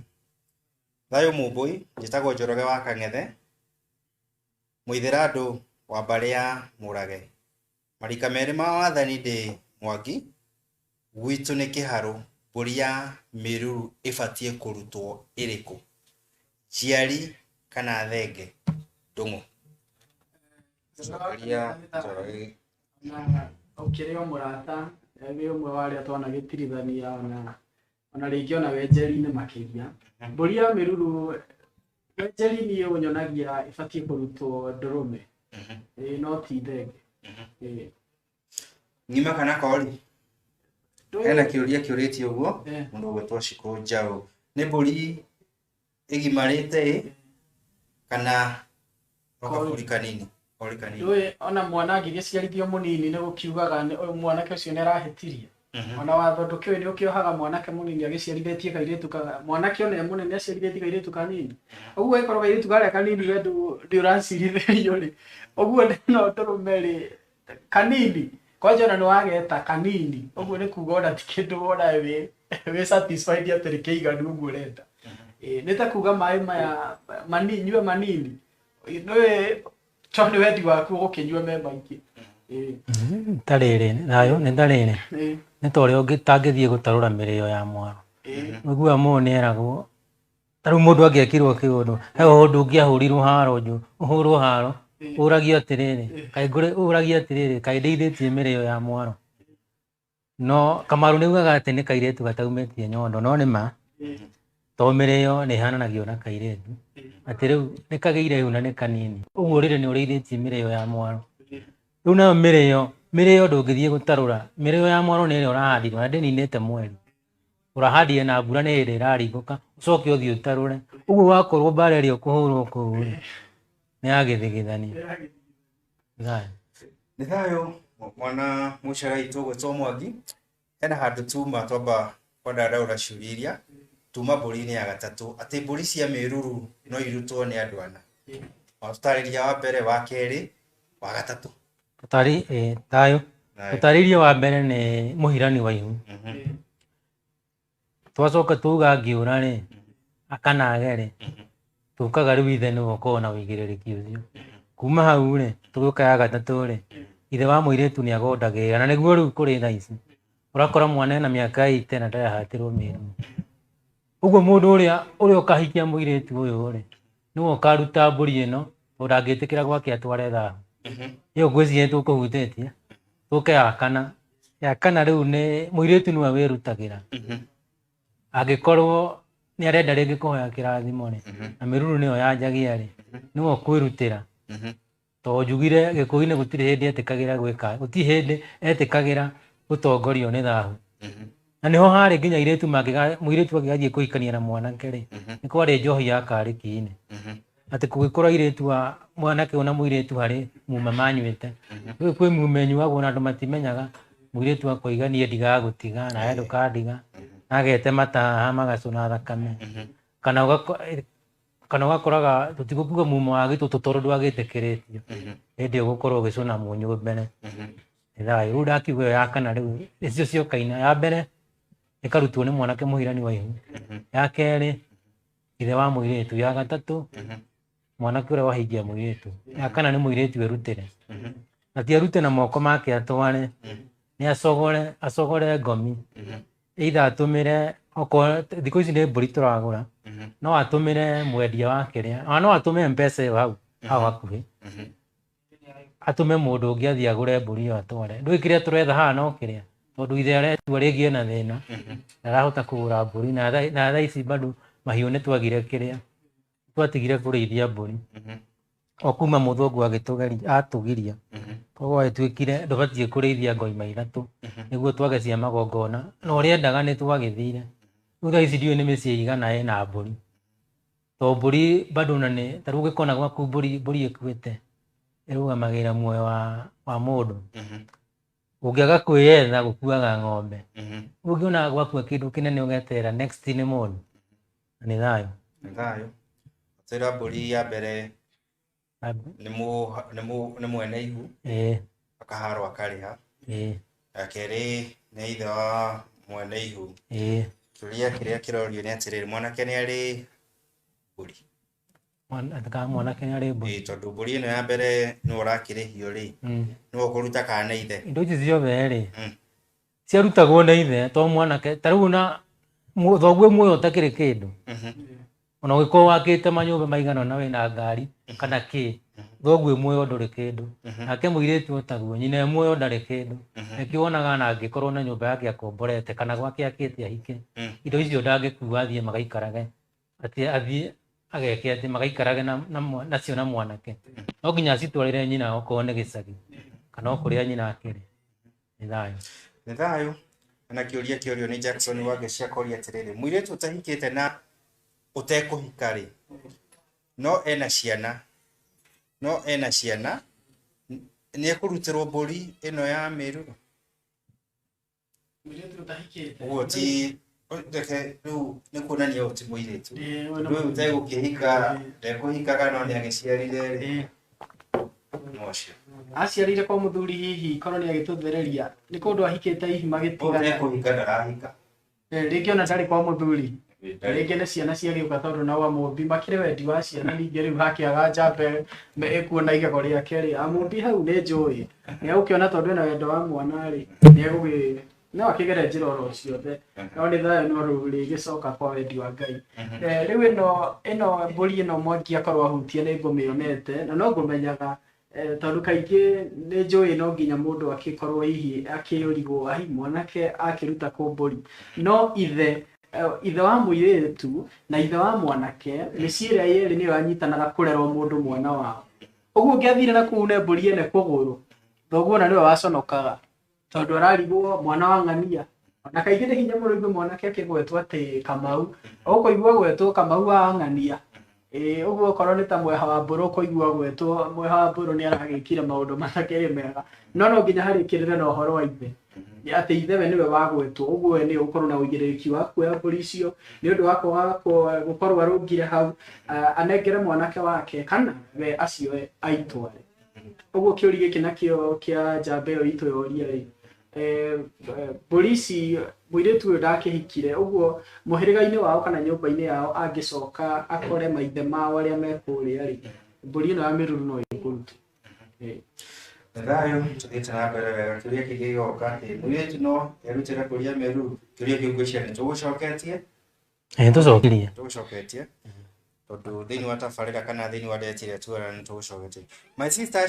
Thayũ Mũmbũi, njĩtagwo Njoroge wa Kang'ethe, mũithĩrandũ wa mbarĩ ya Mũrage. Marika merĩ ma wathani ndĩ Mwangi, gwitũ nĩ Kĩharũ, mbũri ya mĩruru ĩbatiĩ kũrutwo ĩrĩkũ? Njiari kana thenge? Ndũng'ũ. Cokeria Njoroge.
Na ũkĩrĩ o mũrata, wĩ ũmwe wa arĩa twanagĩtirithania ona rĩngĩ ona wenjeri-inĩ makĩria. Mbũri ya mĩruru wenjeri niĩ ũnyonagia ĩbatiĩ kũrutwo ndũrũme. Ĩĩ no ti thenge. Ĩĩ.
Ng'ima kana kori? Hena kĩũria kĩũrĩtio ũguo, mũndũ ũgwĩtwo Shikũ Njaũ. Nĩ mbũri ĩgimarĩte ĩ kana no kabũri kanini? Kori kanini.
Ndũĩ ona mwana angĩgĩciarithio mũnini nĩ gũkiugaga mwanake ũcio nĩ arahĩtirie. Ona watho ndũkĩũĩ nĩ ũkĩohaga mwanake mũnini agĩciarithĩtie kairĩtu ka mwanake ona e mũnene aciarithĩtie kairĩtu kanini. Ũguo ĩkorwo kairĩtu karĩa kanini we ndĩ ũracirithĩrio rĩ, ũguo no ndũrũme rĩ kanini kwanja ona nĩ wageta kanini ũguo nĩ kuga ona ti kĩndũ wona wĩ satisfied atĩ nĩ kĩiganu ũguo ũrenda. Nĩ ta kuga maĩ maya manini nyue manini nĩũĩ to nĩ wendi waku ũgũkĩnyua me maingĩ.
Tarĩrĩ thayũ nĩ tarĩrĩ nĩ ta ũrĩa ũtangĩthiĩ gũtarũra mĩrĩo ya mwaro. Ũiguaga mũndũ nĩ eragwo ta rĩu mũndũ angĩekirwo kĩũndũ he ũndũ ũngĩahũrirwo haro ũhũrwo haro ũragio atĩrĩrĩ kaĩ ũragio atĩrĩrĩ kaĩ ndeithĩtie mĩrĩo ya mwaro. No Kamaru nĩ augaga atĩ nĩ kairĩtu gataumĩtie nyondo no nĩ ma to mĩrĩo nĩ ĩhananagio na kairĩtu atĩ rĩu nĩ kagĩire ihu na nĩ kanini ũguo rĩrĩ nĩ ũrĩithĩtie mĩrĩo ya mwaro. Rĩu nayo mĩrĩo ndũngĩthiĩ gũtarũra mĩrĩo ya mwaro nĩ ĩrĩa ũrahandirwo na ndĩninĩte mweri ũrahandire na mbura nĩ hĩndĩ ĩraringũka ũcoke ũthiĩ ũtarũre ũguo wakorwo mbara ĩrĩa ũkũhũrwo kũu rĩ nĩ ya gĩthigithania. Thayũ.
Nĩ thayũ mwana mũcara witũ ũgwĩtwo Mwangi. Hena handũ tuma twamba kwandandaũra ciũria iria tuma mbũri-inĩ ya gatatũ atĩ mbũri cia mĩruru no irutwo nĩ andũ ana. Watũtarĩria wa mbere, wa kerĩ, wa gatatũ.
Thayũ. Tũtarĩrie wa mbere nĩ mũhirani wa ihu. Twacoka tuga angĩũra rĩ kana age rĩ tũkaga rĩu ithe nĩwe ũkoragwo na ũigĩrĩrĩki ũcio. Kuma hau rĩ tũgĩũka ya gatatũ rĩ ithe wa mũirĩtu nĩ agondagĩrĩra na nĩguo rĩu kũrĩ thaa ici ũrakora mwana ena mĩaka 80 na ndarahatĩrwo mĩruru. Ũguo mũndũ ũrĩa ũkahikia mũirĩtu ũyũ rĩ nĩwe ũkaruta mbũri ĩno tondũ ndangĩtĩkĩra gwake atware thahu. Ĩyo ngwĩciria nĩ tũkũhutĩtie. Tũke ya kana. Ya kana rĩu nĩ mũirĩtu nĩwe wĩrutagĩra. Angĩkorwo nĩ arenda rĩngĩ kũhoya kĩrathimo rĩ na mĩruru nĩyo yanjagia rĩ nĩwe ũkwĩrutĩra. Tondũ njugire Gĩkũyũ-inĩ gũtirĩ hĩndĩ etĩkagĩra gwĩka gũtirĩ hĩndĩ etĩkagĩra gũtongorio nĩ thahu. Na nĩho harĩ nginya airĩtu mũirĩtu angĩgathiĩ kũhikania na mwanake rĩ nĩ kwarĩ njohi ya karĩki-inĩ. Atĩ kũngĩkorwo airĩtu a mwanake na mũirĩtu harĩ muma manyuĩte rĩu kwĩ muma ĩnyuagwo na andũ matimenyaga mũirĩtu akoiga niĩ ndigagũtiga nawe ndũkandiga na agete mataha magacũna thakame kana ũgakoraga tũtigũkuga muma wa gĩtũtũ tondũ ndwagĩtĩkĩrĩtio hĩndĩ ĩyo ũgũkorwo ũgĩcũna mũnyũ mbere. Nĩ thayũ. Rĩu ndakiuga ĩyo ya kana rĩu nĩcio ciokaina. Ya mbere ĩkarutwo nĩ mwanake mũhirani wa ihu. Ya kerĩ ithe wa mũirĩtu. Ya gatatũ mwanake ũrĩa wahingia mũirĩtu. Ya kana nĩ mũirĩtu erutĩre. Na ti erute na moko make atware nĩ acogore ngomi either atũmĩre okorwo thikũ ici nĩ mbũri tũragũra no atũmĩre mwendia wa kĩrĩa ona no atũme M-Pesa ĩyo hau hau hakuhĩ atũme mũndũ ũngĩ athiĩ agũre mbũri ĩyo atware. Ndũĩ kĩrĩa tũretha haha no kĩrĩa tondũ ithe aretua rĩngĩ ena thĩna ndarahota kũgũra mbũri na thaa ici bado mahiũ nĩ twagire kĩrĩa Twatigire kũrĩithia mbũri o kuma mũthũngũ agĩtũgeria atũgiria, koguo agĩtuĩkire ndũbatiĩ kũrĩithia ngoima ithatũ nĩguo twage cia magongona, na ũrĩa endaga nĩ twagĩthire. Rĩu thaa ici ndiũĩ nĩ mĩciĩ igana ĩna mbũri, to mbũri bado na nĩ ta rĩu ũngĩkona gwaku mbũri mbũri ĩkuĩte ĩrũgamagĩrĩra muoyo wa mũndũ. Ũngĩaga kwĩyetha gũkuaga ng'ombe. Rĩu ũngĩona gwakua kĩndũ kĩnene ũgeterera next nĩ mũndũ, na nĩ thayũ.
Nĩ thayũ. Twĩra mbũri ya mbere nĩ mwene ihu akaharwo akarĩha. Ya kerĩ nĩ ithe wa mwene ihu. Kĩũria kĩrĩa kĩrorio nĩ atĩrĩrĩ, mwanake nĩ arĩ mbũri?
Kana mwanake nĩ arĩ mbũri?
Ĩĩ, tondũ mbũri ĩno ya mbere nĩwe ũrakĩrĩhio rĩ, nĩwe ũkũruta kana nĩ ithe?
Indo ici ciothe rĩ, ciarutagwo nĩ ithe to mwanake ta rĩu na thoguo muoyo ũtakĩrĩ kĩndũ, ona ũngĩkorwo wakĩte manyũmba maigana ũna wĩna ngari kana kĩ, thoguo muoyo ndũrĩ kĩndũ. Nake mũirĩtu otaguo, nyina e muoyo ndarĩ kĩndũ. Nĩkĩo wonaga ona angĩkorwo na nyũmba yake akomborete kana gwake akĩte ahike, indo icio ndangĩkua athiĩ magaikarage, atĩ athiĩ ageke atĩ magaikarage nacio na mwanake. No nginya acitwarĩre nyina okorwo nĩ gĩcagi kana o kũrĩa nyina akĩrĩ. Nĩ thayũ.
Nĩ thayũ. Na kĩũria kĩorio nĩ Jackson Wangeci akoria atĩrĩrĩ, mũirĩtu ũtahikĩte na ũtekũhika rĩ, no ena ciana, no ena ciana, nĩ ekũrutĩrwo mbũri ĩno ya mĩruru?
Mũirĩtu ũtahikĩte.
Ũguo ti reke rĩu nĩ kuonania ũyũ ti mũirĩtu.
Ĩĩ, ũyũ nĩ
Tondũ ũyũ ũtegũkĩhika, ndekũhikaga no nĩ agĩciarire rĩ. No ũcio.
Aciarire kwa mũthuri hihi korwo nĩ agĩtũthereria nĩ kũndũ ahikĩte hihi
Ũyũ
magĩtigana.
ũtekũhika ndarahika.
Rĩngĩ ona ndarĩ kwa mũthuri, rĩngĩ nĩ ciana ciagĩũka tondũ nao amũmbi makĩrĩ wendi wa ciana, ningĩ rĩu hakĩaga njamba ĩkuona igego rĩake rĩ, amũmbi hau nĩ njũĩ nĩ egũkĩona tondũ ena wendo wa mwana rĩ, nĩ egũgĩ no akĩgere njĩra oro ciothe, no nĩ thayũ no rĩu rĩgĩcoka kwa wendi wa Ngai. Rĩu ĩno mbũri ĩno Mwangi akorwo ahutie nĩ ngũmĩonete na no ngũmenyaga, tondũ kaingĩ nĩ njũĩ no nginya mũndũ akĩkorwo hihi akĩũrigwo ahi mwanake akĩruta kũ mbũri, no ithe wa mũirĩtu na ithe wa mwanake mĩciĩ ĩrĩa yerĩ nĩyo yanyitanaga kũrera mũndũ mwana wao. Ũguo ũngĩathire na kũu une mbũri ene kũgũrũ, thoguo ona nĩwe waconokaga tondũ ararigwo mwana wa ng'ania. Na kaingĩ nĩ hinya mũno igue mwanake akĩgwetwo atĩ Kamau, ũkũigua gwetwo Kamau wa ng'ania. Ũguo okorwo nĩ ta mweha wa mbũrũ ũkũigua gwetwo mweha wa mbũrũ nĩ aragĩkire maũndũ matakĩrĩ mega, no no nginya harĩkĩrĩre na ũhoro wa ithe, atĩ ithe we nĩwe wagwetwo, ũguo we nĩwe ũkorwo na ũigĩrĩrĩki wa kuoya mbũri icio nĩ ũndũ wa kwaga gũkorwo arũngire hau, anengere mwanake wake kana we acioe aitware. Ũguo kĩũria gĩkĩ nakĩo kĩa njamba ĩyo itũ yoria rĩ, mbũri ici mũirĩtu ũyũ ndakĩhikire, ũguo mũhĩrĩga-inĩ wao kana nyũmba-inĩ yao angĩcoka akore maithe mao arĩa me kũrĩa rĩ, mbũri ĩno ya mĩruru no ĩkũrutwo.
Thayũ, tũthiĩte na mbere wega. Kĩũria kĩngĩ gĩgoka atĩ mũirĩtu no erutĩre kũrĩa mĩruru? Kĩũria kĩu ngwĩciria nĩ tũgũcoketie.
Ĩĩ, tũcokirie.
Tũgũcoketie tondũ thĩinĩ wa tabarĩra kana thĩinĩ wa ndeto ĩrĩa tuoya nĩ tũgũcoketie. My sister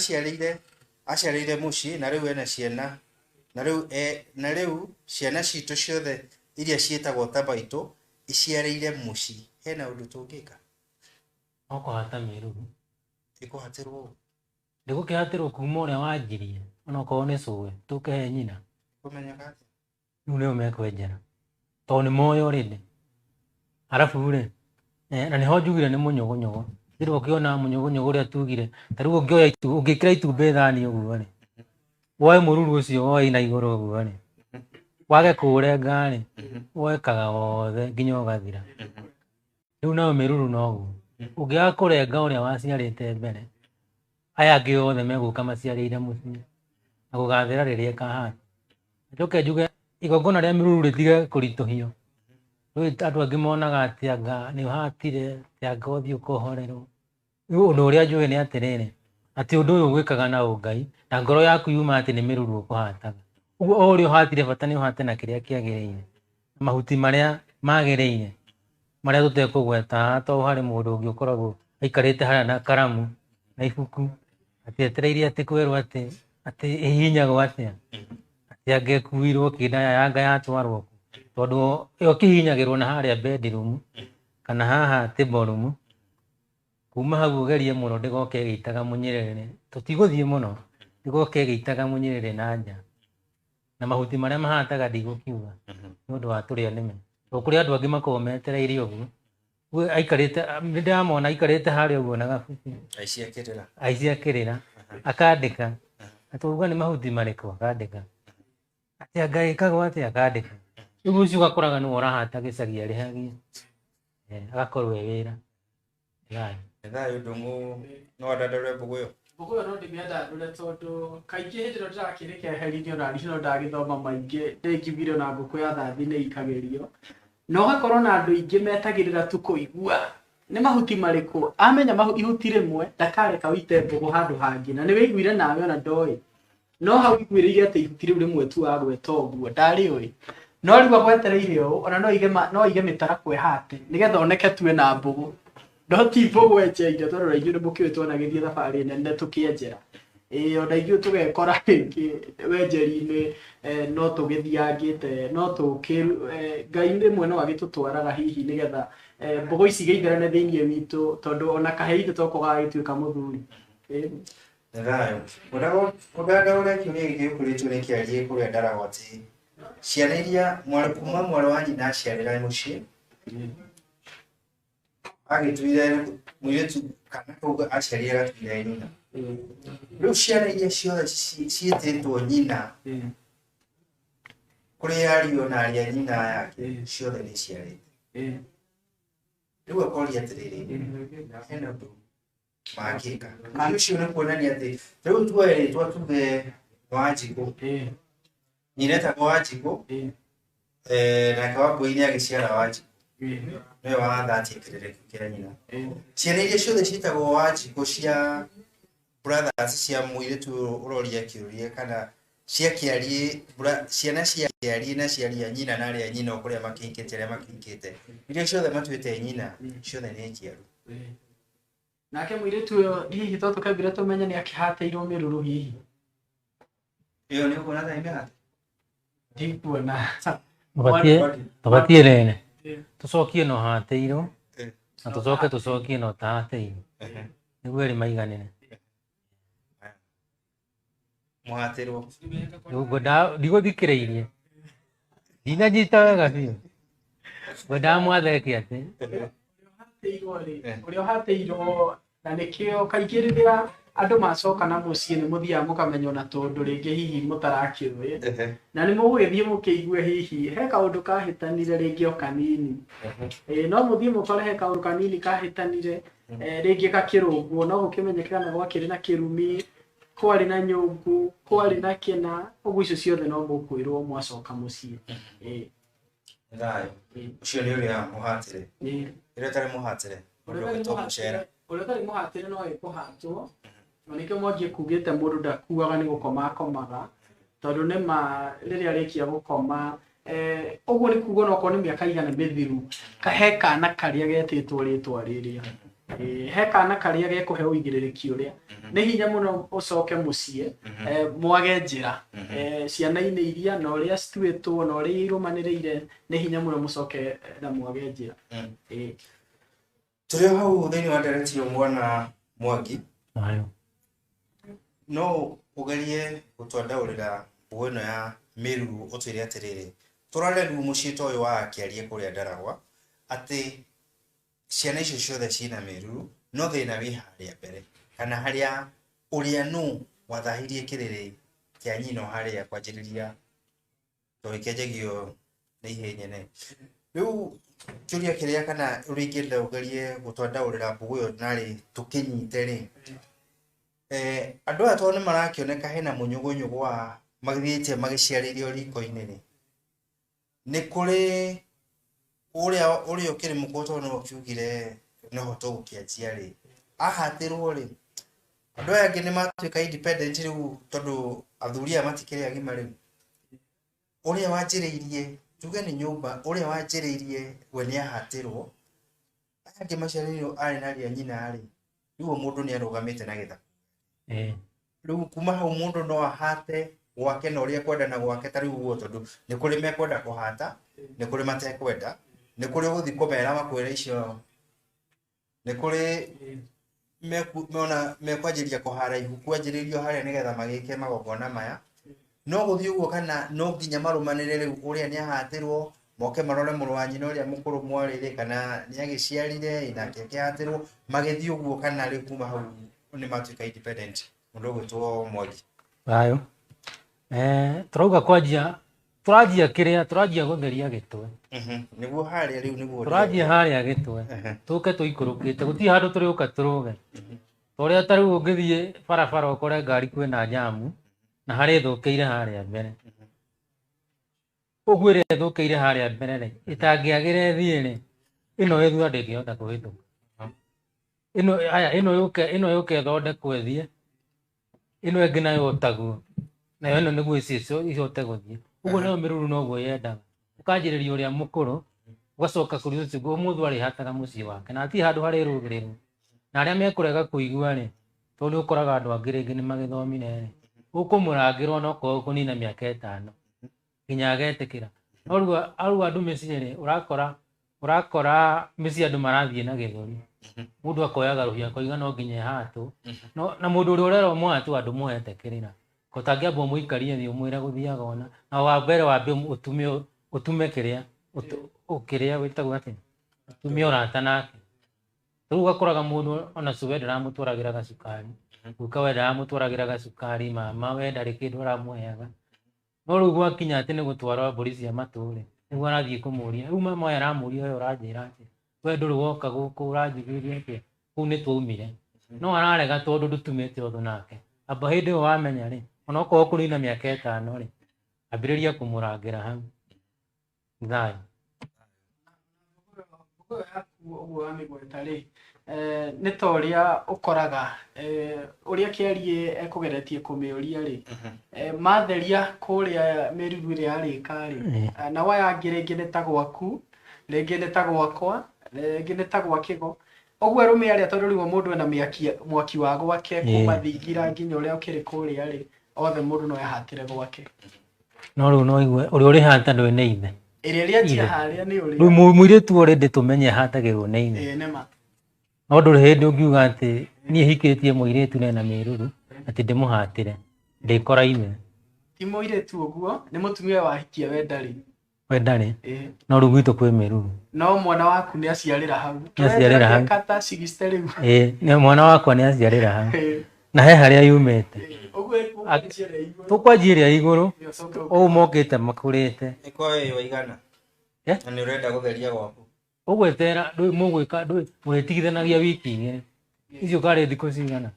aciarĩire mũciĩ na rĩu ena ciana, na rĩu ciana citũ ciothe iria ciĩtagwo ta maitũ iciarĩire mũciĩ, hena ũndũ tũngĩka?
No kũhata mĩruru.
Ĩkũhatĩrwo ũũ?
Ndĩgũkĩhatĩrwo kuma ũrĩa wanjirie, onokorwo nĩ cũwe, tũkĩhe nyina.
Kũmenyaga atĩa?
Rĩu nĩo mekwenjera tondũ nĩ moĩ already. Arabu rĩ, na nĩho njugire nĩ mũnyũgũnyũgũ. Rĩrĩa ũkĩona mũnyũgũnyũgũ ũrĩa tugire, ta rĩu ũngĩoya ũngĩkĩra itumbĩ thani ũguo rĩ, woe mũruru ũcio woe na igũrũ ũguo rĩ, wage kũũrenga rĩ, woekaga wothe nginya ũgathira. Rĩu nayo mĩruru noguo, ũngĩaga kũrenga ũrĩa waciarĩte mbere, aya angĩ othe megũka maciarĩire mũciĩ na gũgathira rĩrĩa ĩkahata. Njoke njuge igongona rĩa mĩruru rĩtige kũritũhio. Rĩu andũ angĩ monaga atĩ anga nĩ ũhatire, atĩ anga ũthiĩ ũkohorerwo. Rĩu ũndũ ũrĩa njũĩ nĩ atĩrĩrĩ, atĩ ũndũ ũyũ ũgwĩkaga na ũngai na ngoro yaku yuma atĩ nĩ mĩruru ũkũhataga. Ũguo o ũrĩa ũhatire bata nĩ ũhate na kĩrĩa kĩagĩrĩire, mahuti marĩa magĩrĩire, marĩa tũtekũgweta haha tondũ harĩ mũndũ ũngĩ ũkoragwo aikarĩte harĩa na karamu na ibuku atĩ etereire atĩ kwĩrwo atĩ ĩhihinyagwo atĩa, atĩ angĩkuirwo kĩndaya yanga yatwarwo kũ, tondũ ĩyo kĩhihinyagĩrwo na harĩa bedroom kana haha table room, Kuma hau ũgerie mũno ndĩgoke ĩgĩitaga mũnyĩrĩrĩ, tũtigũthiĩ mũno, ndĩgoke ĩgĩitaga mũnyĩrĩrĩ na nja. Na mahuti marĩa mahataga ndigũkiuga nĩ ũndũ wa tũrĩa nĩme. Tondũ kũrĩ andũ angĩ makoragwo metereire ũguo. We aikarĩte, nĩ ndĩramona aikarĩte harĩa ũguo na gabuku.
Aici a kĩrĩra.
Aici a kĩrĩra. Akandĩka. Na twauga nĩ mahuti marĩkũ akandĩka. Atĩ anga ĩkagwo atĩa akandĩka. Rĩu ũcio ũgakoraga nĩwe ũrahata gĩcagi arĩhagie. Agakorwo e wĩra.
Nĩ thayũ Ndũng'ũ, no andandũre mbũgũ ĩyo?
Mbũgũ ĩyo no ndĩmĩandandũre tondũ kaingĩ hĩndĩ ĩrĩa ndĩrakĩrĩkeherithio na niĩ no ndagĩthoma maingĩ ndĩngiugire ona ngũkũ ya thathi nĩ ikagĩrio. Na ũgakorwo na andũ aingĩ metagĩrĩra tu kũigua nĩ mahuti marĩkũ. Amenya ihuti rĩmwe ndakareka ũite mbũgũ handũ hangĩ, na nĩ wĩiguire nawe ona ndoĩ. No hau iguĩrĩire atĩ ihuti rĩu rĩmwe tu agweta ũguo ndarĩũĩ. No rĩu agwetereire ũũ, ona no aige mĩtarakwa ĩhate nĩgetha oneke tu ena mbũgũ. No ti mbũgũ enjeire tondũ ona ithuĩ nĩ mũkĩũĩ twanagĩthiĩ thabarĩ nene tũkĩenjera. Ĩĩ ona ithuĩ tũgekora rĩngĩ wenjeri-inĩ, no tũgĩthiangĩte, no tũkĩ, Ngai rĩmwe no agĩtũtwaraga hihi nĩgetha mbũgũ ici igĩitherane thĩiniĩ witũ tondũ ona kahĩĩ itũ toko gagagĩtuĩka mũthuri. Ĩĩ.
Nĩ thayũ. Ũndandaũre kĩũria gĩkĩ gĩkũrĩtio nĩ kĩarie kũrĩa Ndaragwa atĩ ciana iria kuma mwarĩ wa nyina aciarĩra mũciĩ agĩtuire mũirĩtu kana kau aciarire gatuire nyina. Rĩu ciana iria ciothe ciĩtĩtwo nyina kũrĩ ariũ na arĩ a nyina yake ciothe nĩ ciarĩte. Rĩu akoria atĩrĩrĩ, hena ũndũ mangĩka. Ũndũ ũcio nĩ kuonania atĩ rĩu tuoe rĩtwa tuge Wanjikũ. Nyina etagwo Wanjikũ, nake Wambũi nĩ agĩciara Wanjikũ. Nĩwe wathatie kĩrĩrĩ kĩu kĩa nyina. Ciana iria ciothe ciĩtagwo Wanjikũ cia brothers cia mũirĩtu ũroria kĩũria kana cia kĩariĩ, ciana cia kĩariĩ na cia arĩa nyina na arĩa nyina o kũrĩa makĩhikĩte arĩa makĩhikĩte. Iria ciothe matuĩte nyina, ciothe nĩ njiaru.
Nake mũirĩtu ũyũ hihi to tũkambire tũmenye nĩ akĩhatĩirwo mĩrũrũ hihi.
Ĩyo nĩ ũkuona ta ĩmĩhate?
Ndikuona.
Tũbatiĩ rĩrĩ, tũcokie na ũhatĩirwo, na tũcoke tũcokie na ũtahatĩirwo. Nĩguo erĩ maiganĩre.
Mũhatĩrwo.
Ndigũthikĩrĩirie. Ndinanyita wega biũ. Ngwendaga mwatheke atĩ.
Ũrĩa ũhatĩirwo na nĩkĩo kaingĩ rĩrĩa andũ macoka na mũciĩ nĩ mũthiaga mũkamenya ona tũndũ rĩngĩ hihi mũtarakĩũĩ. Na nĩ mũgũgĩthiĩ mũkĩigue hihi he kaũndũ kahĩtanire rĩngĩ o kanini. No mũthiĩ mũkore he kaũndũ kanini kahĩtanire, rĩngĩ gakĩrũngwo, no gũkĩmenyeke kana gwakĩrĩ na kĩrumi, kwarĩ na nyũngũ, kwarĩ na kĩna, ũguo icio ciothe no mũkwĩrwo mwacoka mũciĩ.
Thayũ. Ũcio nĩ ũrĩa mũhatĩre. Ũrĩa ũtarĩ mũhatĩre.
Ũrĩa ũtarĩ mũhatĩre no ekũhatwo. Na nĩkĩo Mwangi ekugĩte mũndũ ndakuaga nĩ gũkoma akomaga, tondũ nĩ ma rĩrĩa arĩkia gũkoma, ũguo nĩ kuga onokorwo nĩ mĩaka igana mĩthiru, he kana karĩa getĩtwo rĩtwa rĩrĩa. He kana karĩa gekũhe ũigĩrĩrĩki ũrĩa. Nĩ hinya mũno ũcoke mũciĩ, mwage njĩra. Ciana-inĩ iria na ũrĩa cituĩtwo na ũrĩa irũmanĩrĩire, nĩ hinya mũno mũcoke na mwage njĩra.
Tũrĩ o hau thĩinĩ wa ndereti ĩyo mwana Mwangi. No ũgerie gũtwandaũrĩra mbũgũ ĩno ya mĩruru ũtwĩre atĩrĩrĩ, tũrore rĩu mũciĩ ta ũyũ wa Kĩariĩ kũrĩa Ndaragwa, atĩ ciana icio ciothe ciĩna mĩruru, no thĩna wĩ harĩa mbere, kana harĩa ũrĩa nũ wathahirie kĩrĩrĩ kĩa nyina harĩa kwanjĩrĩria tondũ kĩanjagio nĩ ihĩĩ nyene. Rĩu kĩũria kĩrĩa kana ũrĩa ingĩenda ũgerie gũtwandaũrĩra mbũgũ ĩyo narĩ tũkĩnyite rĩ, andũ aya tondũ nĩ marakĩoneka hena mũnyũgũnyũgũ wa magĩthiĩte magĩciarĩirio riko-inĩ rĩ, nĩ kũrĩ ũrĩa ũkĩrĩ mũkũrũ tondũ nĩwe ũkiugire noho tũgũkĩanjia rĩ, ahatĩrwo rĩ, andũ aya angĩ nĩ matuĩka independent rĩu tondũ athuri aya matikĩrĩ agima rĩu. Ũrĩa wanjĩrĩirie, tuge nĩ nyũmba, ũrĩa wanjĩrĩirie we nĩ ahatĩrwo, aya angĩ maciarĩirwo arĩ na arĩa nyina rĩ, rĩu mũndũ nĩ arũgamĩte na gĩthaka. Rĩu kuma hau mũndũ no ahate gwake na ũrĩa ekwenda na gwake ta rĩu ũguo, tondũ nĩ kũrĩ mekwenda kũhata, nĩ kũrĩ matekwenda, nĩ kũrĩ ũgũthiĩ kũmera makwĩre icio, nĩ kũrĩ Mona mekwanjĩrĩria kũhara ihu kwanjĩrĩrio harĩa nĩgetha magĩke magongona maya no gũthiĩ ũguo kana no nginya marũmanĩre rĩu ũrĩa nĩ ahatĩrwo moke marore mũrũ wa nyina ũrĩa mũkũrũ mwarĩ-rĩ kana nĩ agĩciarire nake akĩhatĩrwo magĩthiĩ ũguo kana rĩu kuma hau nĩ matuĩka independent mũndũ ũgwĩtwo Mwangi.
Thayũ. Tũrauga kwanjia tũranjia kĩrĩa tũranjia gũtheria gĩtwe.
Nĩguo harĩa rĩu nĩguo
tũranjia harĩa gĩtwe tũke tũikũrũkĩte gũtirĩ handũ tũrĩũka tũrũge ta ũrĩa ta rĩu ũngĩthiĩ barabara ũkore ngari kwĩna njamu na harĩa ĩthũkĩire harĩa mbere ũguo ĩrĩa ĩthũkĩire harĩa mbere rĩ ĩtangĩagĩra ĩthiĩ rĩ ĩno ĩ thutha ndĩngĩhota kũhĩtũka ĩno aya ĩno yũke ĩthondekwo ĩthiĩ ĩno ĩngĩ nayo taguo nayo ĩno nĩguo icio ihote gũthiĩ ũguo nayo mĩruru noguo yendaga ũkanjĩrĩria ũrĩa mũkũrũ ũgacoka kũrĩ ũcio ũmũthĩ arĩhataga mũciĩ wake na hatirĩ handũ harĩrũgĩrĩrwo na arĩa mekũrega kũigua rĩ tondũ nĩ ũkoraga andũ angĩ rĩngĩ nĩ magĩthomire rĩ ũkũmũrangĩrwo no korwo ũkũnina mĩaka 5 nginya agetĩkĩra no rĩu rĩu andũ mĩciĩ rĩ ũrakora mĩciĩ andũ marathiĩ na gĩthũri mũndũ akoyaga rũhiũ akoiga no nginya ĩhatwo na mũndũ ũrĩa ũrerwo mũhatwo andũ mũhete kĩrĩra ũtangĩamba ũmũikarie thĩ ũmwĩre gũthiaga ona na wa mbere wambe ũtume kĩrĩa kĩrĩa wĩtagwo atĩa ũtume ũrata nake rĩu ũgakoraga mũndũ ona cũwe ndaramũtwaragĩra gacukari guka we ndaramũtwaragĩra gacukari mama we ndarĩ kĩndũ aramũheaga no rĩu gwakinya atĩ nĩ gũtwarwo mbũri cia matũ rĩ nĩguo arathiĩ kũmũria rĩu mama ũyũ aramũria we ũranjĩra atĩa we ndũrĩ woka gũkũ ũranjugĩria atĩa kũu nĩ twaumire no ararega tondũ ndũtumĩte ũthũ nake amba hĩndĩ ĩyo wamenya rĩ onokorwo kũnina mĩaka 5 rĩ ambĩrĩria kũmũrangĩra hau thayũ.
Mbogo yaku ũguo wamĩgweta rĩ nĩ ta ũrĩa ũkoraga ũrĩa kĩarie ekũgeretie kũmĩũria rĩ matheria kũrĩa mĩruru ĩrĩa yarĩka rĩ na waya angĩ rĩngĩ nĩ ta gwaku rĩngĩ nĩ ta gwakwa rĩngĩ nĩ ta gwa kĩgo ũguo arũme arĩa tondũ rĩu mũndũ ena mwaki wa gwake kuma thingira nginya ũrĩa ũkĩrĩ kũrĩa rĩ othe mũndũ no ahatĩre gwake
no rĩu no igue ũrĩa ũrĩhata ndũĩ nĩ ithe
ĩrĩa ĩrĩanjia harĩa nĩ ũrĩa
rĩu mũirĩtu already tũmenye ahatagĩrwo nĩ ithe
nĩma
no ndũrĩ hĩndĩ ũngiuga atĩ niĩ hikĩtie mũirĩtu na ena mĩruru atĩ ndĩmũhatĩre ndĩkora ithe
ti mũirĩtu ũguo nĩ mũtumia wahikia we ndarĩ
we ndarĩ no rĩu gwitũ kwĩ mĩruru
no mwana waku nĩ aciarĩra hau
nĩ aciarĩra hau
kata cigiste rĩu
nĩ mwana wakwa nĩ aciarĩra hau na he harĩa yumĩte tũkwanjia ĩrĩa igũrũ ũũ mokĩte makũrĩte
ĩkorwo ĩ waigana na nĩ ũrenda gũtheria gwaku
ũgwetera ndũĩ mũgwĩka ndũĩ mũrĩtigithanagia wiki 2 icio karĩ thikũ cigana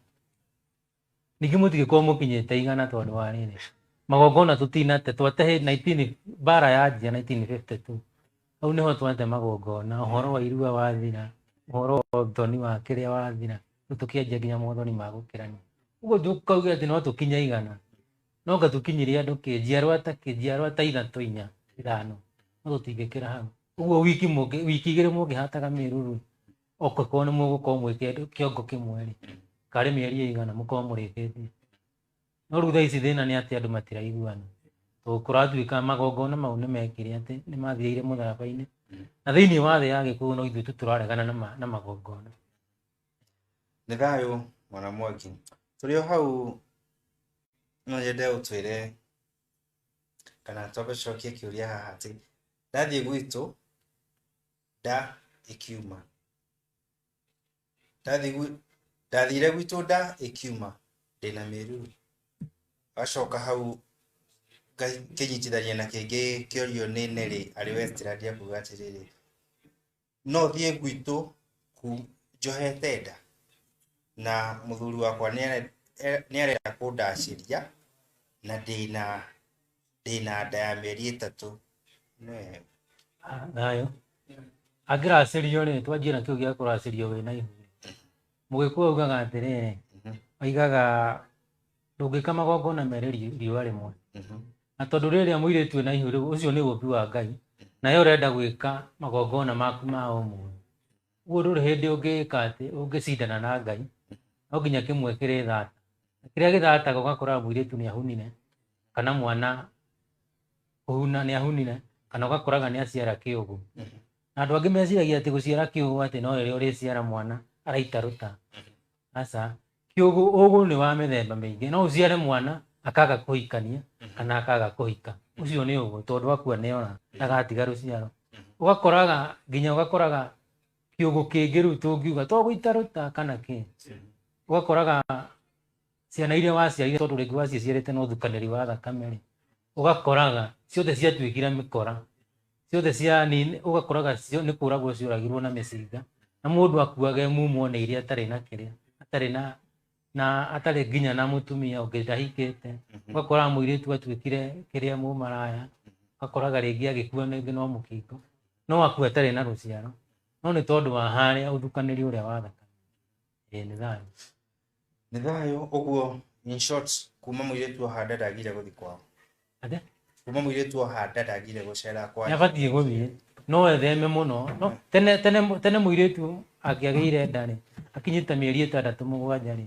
ningĩ mũtigĩkorwo mũkinyĩte 100 tondũ wa rĩrĩ magongona tũtinate twate 19 mbara yanjia 1952 hau nĩho twate magongona ũhoro wa irua wathira ũhoro wa ũthoni wa kĩrĩa wathira rĩu tũkĩanjia nginya mothoni ma gũkĩrania ũguo tũkauge atĩ no tũkinye 100 no nga tũkinyirie andũ kĩ njiarwa ta kĩ njiarwa ta 3 4 5 no tũtingĩkĩra hau ũguo wiki 2 mũngĩhataga mĩruru okorwo nĩ mũgũkorwo mwĩke kĩongo kĩmwe rĩ karĩ mĩeri 100 mũkorwo mũrĩkĩtie no rĩu thaa ici thĩna nĩ atĩ andũ matiraiguana tondũ kũratuĩka magongona mau nĩ mekire atĩ nĩ mathirĩire mũtharaba-inĩ na thĩinĩ wa thĩ ya Gĩkũyũ no ithuĩ tu tũraregana na magongona.
Nĩ thayũ mwana Mwangi tũrĩ o hau no nyende ũtwĩre kana twambe tũcokie kĩũria haha atĩ ndathiĩ gwitũ nda ĩkiuma ndathire gwitũ nda ĩkiuma ndĩna mĩruru gacoka hau ngakĩnyitithania na kĩngĩ kĩorio nĩ Nelly arĩ Westland akuga atĩrĩrĩ no thiĩ gwitũ njohete nda na mũthuri wakwa nĩ arenda kũndacĩria na ndĩna nda ya mĩeri 3
thayũ angĩracĩrio rĩ twanjie na kĩu gĩa kũracĩrio wĩna ihu mũgĩkũyũ augaga atĩrĩrĩ oigaga ndũngĩka magongona merĩ riũa rĩmwe na tondũ rĩrĩa mũirĩtu ena ihu rĩu ũcio nĩ ũũmbi wa Ngai nawe ũrenda gwĩka magongona maku ma o mũndũ ũguo ndũrĩ hĩndĩ ũngĩka atĩ ũngĩcindana na Ngai no nginya kĩmwe kĩrĩ thata kĩrĩa gĩthataga ũgakora mũirĩtu nĩ ahunire kana mwana kũhuna nĩ ahunire kana ũgakoraga nĩ aciara kĩũgũ na andũ angĩ meciragia atĩ gũciara kĩũgũ atĩ no rĩrĩa ũrĩciara mwana araita rũta Aca, kĩũgũ ũgũ nĩ wa mĩthemba mĩingĩ. No ũciare mwana akaga kũhikania kana akaga kũhika. Ũcio nĩ ũgũ tondũ akua nĩ ora ndagatiga rũciaro. Ũgakoraga nginya ũgakoraga kĩũgũ kĩngĩ rĩu tũngiuga to gũita rũta kana kĩ. Ũgakoraga ciana iria waciarire tondũ rĩngĩ waciĩciarĩte na ũthukanĩri wa thakame rĩ, ũgakoraga ciothe ciatuĩkire mĩkora. Ciothe cia nini ũgakoraga cio nĩ kũragwo cioragirwo na mĩcinga na mũndũ akuaga e mumo nĩ iria atarĩ na kĩrĩa atarĩ na na atarĩ nginya na mũtumia ũngĩ ndahikĩte. Ũgakoraga mũirĩtu atuĩkire kĩrĩa mũmaraya, ũgakoraga rĩngĩ agĩkua rĩngĩ no mũkingo, no akua atarĩ na rũciaro, no nĩ tondũ wa harĩa ũthukanĩri ũrĩa wa thakame. Ĩĩ nĩ thayũ.
Nĩ thayũ ũguo in short kuma mũirĩtu oha nda ndagire gũthiĩ kwao.
Atĩa?
Kuma mũirĩtu oha nda ndagire gũcera kwa
Nĩ abatiĩ gũthiĩ no etheme mũno. No tene tene tene mũirĩtu angĩagĩire nda rĩ, akinyĩte mĩeri ĩtandatũ mũgwanja rĩ,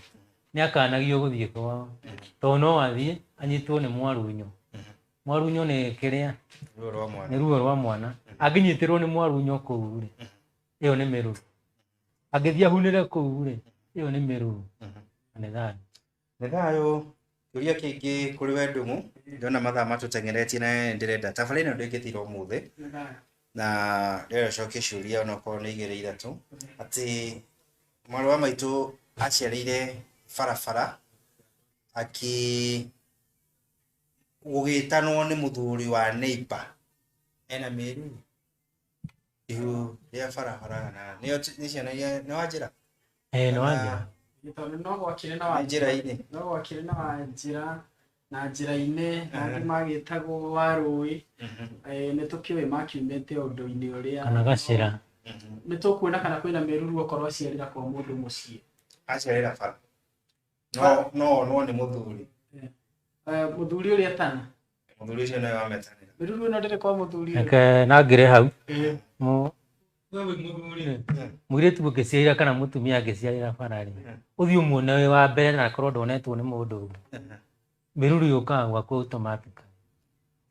nĩ akanagio gũthiĩ kwao tondũ no athiĩ anyitwo nĩ mwarunyo. Mwarunyo nĩ kĩrĩa?
Ruo rwa mwana.
Nĩ ruo rwa mwana. Angĩnyitĩrwo nĩ mwarunyo kũu rĩ, ĩyo nĩ mĩruru. Angĩthiĩ ahunĩre kũu rĩ, ĩyo nĩ mĩruru. Na nĩ thayũ.
Nĩ thayũ. Kĩũria kĩngĩ kũrĩ we Ndung'u, ndĩrona mathaa matũteng'eretie na nĩ ndĩrenda tabarĩra ĩno ndĩngĩthira ũmũthĩ na ndĩrenda ũcokie ciũria onokorwo nĩ igĩrĩ ithatũ, atĩ mwarĩ wa maitũ aciarĩire barabara akĩ gũgĩtanwo nĩ mũthuri wa neighbor ena mĩruru ihu rĩa barabara kana nĩyo nĩ ciana iria nĩ wa njĩra?
Ĩĩ nĩ wa njĩra.
Tondũ no gwakĩrĩ na wa
Nĩ njĩra-inĩ.
No gwakĩrĩ na wa njĩra na njĩra-inĩ na angĩ magĩtagwo wa rũĩ. Nĩ tũkĩũĩ makiumĩte ũndũ-inĩ ũrĩa
Kana gacĩra.
Nĩ tũkuona kana kwĩna mĩruru okorwo aciarĩra kwa mũndũ mũciĩ.
Aciarĩra bara. No no onwo nĩ mũthuri.
Mũthuri ũrĩa tana.
Mũthuri ũcio nĩwe wametanĩra.
Mĩruru ĩno ndĩrĩ kwa mũthuri ũyũ.
Reke nangĩre hau.
We
wĩ mũthuri rĩ, mũirĩtu ũngĩciarĩra kana mũtumia angĩciarĩra bara rĩ, ũthiĩ ũmuone wĩ wa mbere na akorwo ndonetwo nĩ mũndũ ũngĩ. Mĩruru yũkaga gwaku automatically.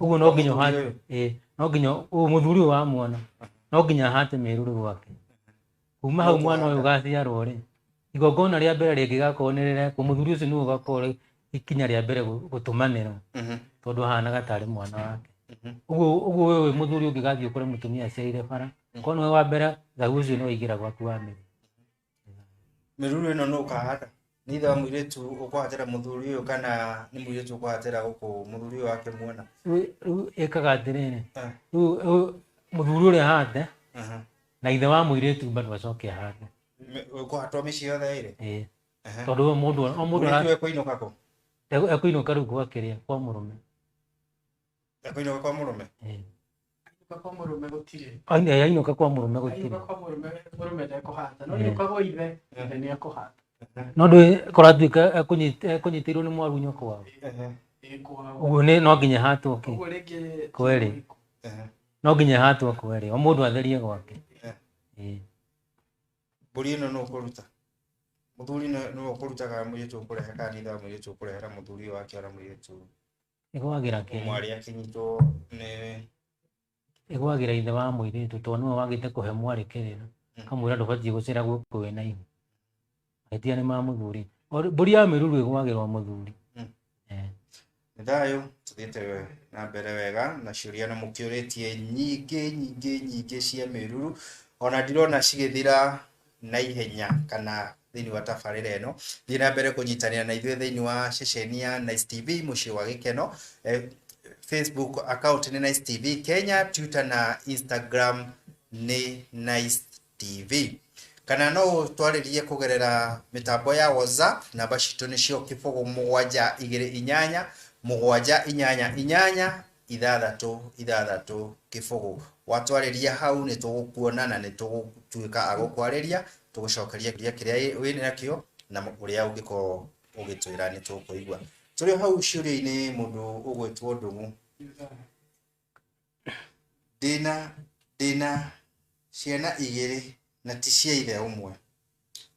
Ũguo no nginya ũhate, ĩĩ, no nginya ũyũ mũthuri ũyũ wamuona, no nginya ahate mĩruru gwake. Kuma hau mwana ũyũ ũgaciarwo rĩ, igongona rĩa mbere rĩngĩgakorwo nĩ rĩrekwo, mũthuri ũcio nĩwe ũgakorwo ikinya rĩa mbere gũtũmanĩra, tondũ ahanaga tarĩ mwana wake. Ũguo ũguo wewe wĩ mũthuri ũngĩgathiĩ ũkore mũtumia aciarire bara, korwo nĩwe wa mbere, thahu ũcio nĩ waingĩra gwaku wa mĩruru.
Mĩruru ĩno nũ ũkahata? Nĩ ithe wa mũirĩtu ũkũhatĩra mũthuri ũyũ kana nĩ mũirĩtu ũkũhatĩra gũkũ mũthuri ũyũ wake muona?
Rĩu ĩkaga atĩrĩrĩ, rĩu mũthuri ũrĩa ahate na ithe wa mũirĩtu bado acoke ahate.
Ũkũhatwo mĩciĩ yothe ĩrĩ?
Ĩĩ. Tondũ o mũndũ o mũndũ
Mũirĩtu ekũinũka kũ?
Ekũinũka rĩu gwa kĩrĩa, kwa mũrũme.
Ekũinũka kwa mũrũme?
Ĩĩ.
Ainũka kwa mũrũme gũtirĩ.
Ainũka kwa mũrũme gũtirĩ.
Ainũka kwa mũrũme, mũrũme ndekũhata. No ainũka gwa ithe, ithe nĩ ekũhata.
No ndũĩ korwo atuĩka ekũnyitĩirwo nĩ mwarunyo kwao. Ũguo nĩ no nginya hatwo kĩ?
Ũguo rĩngĩ
Kweri. No nginya hatwo kweri. O mũndũ atherie gwake. Ĩĩ.
Mbũri ĩno nũ ũkũruta? Mũthuri nĩwe ũkũruta kana mũirĩtu ũkũrehe kana nĩ ithe wa mũirĩtu ũkũrehera mũthuri ũyũ wake ona mũirĩtu?
Ĩgwagĩra kĩ?
Mwarĩ akĩnyitwo nĩ
Ĩgwagĩra ithe wa mũirĩtu tondũ nĩwe wagĩte kũhe mwarĩ kĩrĩra. Kamwĩra ndũbatiĩ gũcera gũkũ wĩna ihu. Mahĩtia nĩ ma mũthuri. Mbũri ya mĩruru ĩgwagĩrwo mũthuri.
Nĩ thayũ, tũthiĩte na mbere wega na ciũria na mũkĩũrĩtie nyingĩ nyingĩ nyingĩ cia mĩruru ona ndirona cigĩthira na ihenya kana thĩinĩ wa tabarĩra ĩno. Thiĩ na mbere kũnyitanĩra na ithuĩ thĩinĩ wa ceceni ya Nice TV mũciĩ wa gĩkeno. Facebook account nĩ Nice TV Kenya, Twitter na Instagram nĩ Nice TV. Kana no ũtwarĩrie kũgerera mĩtambo ya WhatsApp, namba citũ nĩcio kĩbũgũ mũgwanja igĩrĩ inyanya, mũgwanja inyanya inyanya, ithathatũ ithathatũ kĩbũgũ. Watwarĩria hau nĩ tũgũkuona na nĩ tũgũtuĩka a gũkwarĩria, tũgũcokeria kĩrĩa wĩ nakĩo na ũrĩa ũngĩkorwo ũgĩtwĩra nĩ tũkũigua. Tũrĩ hau ciũria-inĩ mũndũ ũgwĩtwo Ndung'u. Ndĩna ciana igĩrĩ na ti cia ithe ũmwe.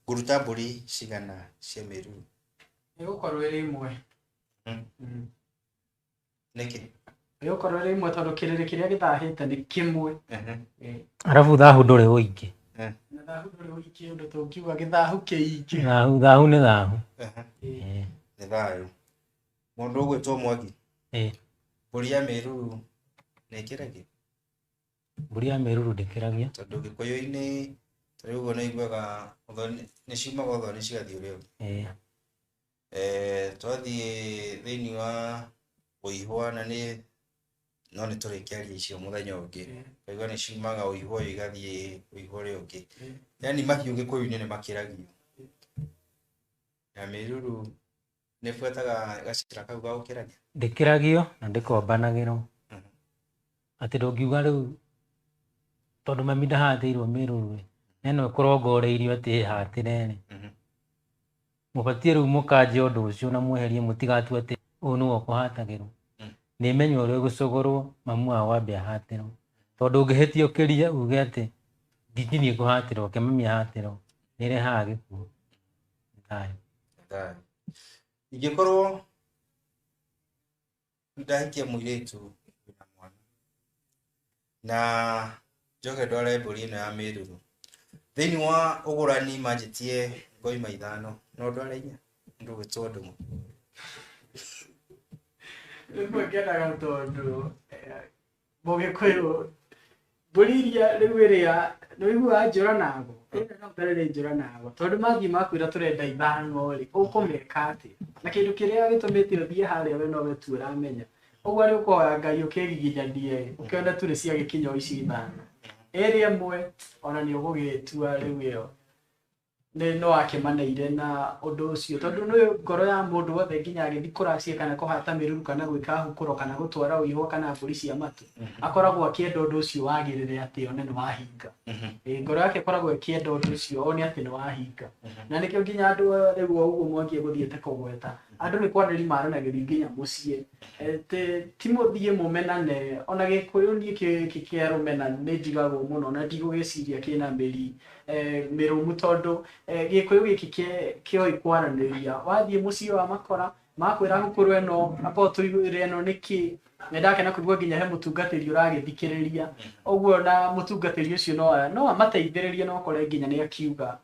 Ngũruta mbũri cigana cia mĩruru?
Ĩgũkorwo ĩrĩ ĩmwe.
Nĩkĩ?
Ĩgũkorwo ĩrĩ ĩmwe tondũ kĩrĩrĩ kĩrĩa gĩthahĩte nĩ kĩmwe.
Arabu thahu ndũrĩ ũingĩ.
Thahu ndũrĩ ũingĩ ũndũ tũngiuga gĩthahu kĩingĩ.
Thahu thahu nĩ thahu.
Nĩ thayũ. Mũndũ ũgwĩtwo Mwangi, mbũri ya mĩruru nĩ ĩkĩragio?
Mbũri ya mĩruru ndĩkĩragio.
Tondũ gĩkũyũ-inĩ ta rĩu ũguo nĩ iguaga ũthoni nĩ ciumaga ũthoni cigathiĩ ũrĩa ũngĩ. Twathiĩ thĩinĩ wa ũihwa na nĩ no nĩ tũrĩkĩaria icio mũthenya ũngĩ. Ngaigua nĩ ciumaga ũihwa ũyũ igathiĩ ũihwa ũrĩa ũngĩ. Yaani mahiũ gĩkũyũ-inĩ nĩ makĩragio. Ya mĩruru nĩ ĩbuataga gacĩra kau ga gũkĩragia?
Ndĩkĩragio na ndĩkombanagĩrwo. Atĩ ndũngiuga rĩu tondũ mami ndahatĩirwo mĩruru ĩ, na ĩno ĩkũrongoreirio atĩ ĩhatĩre rĩ, mũbatiĩ rĩu mũkanje ũndũ ũcio na mweherie mũtigatue atĩ ũyũ nĩwe ũkũhatagĩrwo. Nĩ ĩmenywo ũrĩa ĩgũcogorwo mamu wao ambe ahatĩrwo. Tondũ ũngĩhĩtia ũkĩrie uge atĩ ndingĩthiĩ kũhatĩrwo ke mami ahatĩrwo, nĩ ĩrehaga gĩkuũ. Thayũ.
Thayũ. Ingĩkorwo ndahikia mũirĩtu wĩna mwana na njoke ndware mbũri ĩno ya mĩruru thĩinĩ wa ũgũrani manjĩtie ngoima 5 no ndware 4 mũndũ ũgwĩtwo Ndung'u.
Rĩmwe ngenaga tondũ mũgĩkũyũ mbũri iria rĩu ĩrĩa nĩ ũiguaga njũra nago ĩrĩa no ũtarĩrĩ njũra nago tondũ mathiĩ makwĩra tũrenda 5 rĩ ũkũmeka atĩa na kĩndũ kĩrĩa gĩtũmĩte ũthiĩ harĩa we nowe tu ũramenya ũguo rĩ ũkũhoya Ngai ũkĩgiginyanie ũkĩone tu nĩ ciagĩkinya o ici 5 ĩrĩa ĩmwe ona nĩ ũgũgĩtua rĩu ĩyo nĩ no akĩmaneire na ũndũ ũcio tondũ nĩ ngoro ya mũndũ wothe nginya agĩthiĩ kũracia kana kũhata mĩruru kana gwĩka hukũro kana gũtwara ũihwa kana mbũri cia matũ akoragwo akĩenda ũndũ ũcio wagĩrĩre atĩ one nĩ wahinga. Ngoro yake ĩkoragwo ĩkĩenda ũndũ ũcio one atĩ nĩ wahinga. Na nĩkĩo nginya andũ rĩu o ũguo Mwangi egũthiĩte kũgweta andũ nĩ kwanĩrĩria maranagĩria nginya mũciĩ ti mũthiĩ mũmenane ona gĩkũyũ niĩ kĩa rũmena nĩ njigagwo mũno na ndigũgĩciria kĩna mĩri mĩrũmu tondũ gĩkũyũ gĩkĩ kĩoĩ kwaranĩria wathiĩ mũciĩ wa makora makwĩra hukũrũ ĩno amba ũtũiguĩre ĩno nĩkĩ nĩ ndakena kũigua nginya he mũtungatĩri ũragĩthikĩrĩria ũguo na mũtungatĩri ũcio no amateithĩrĩrie no ũkore nginya nĩ akiuga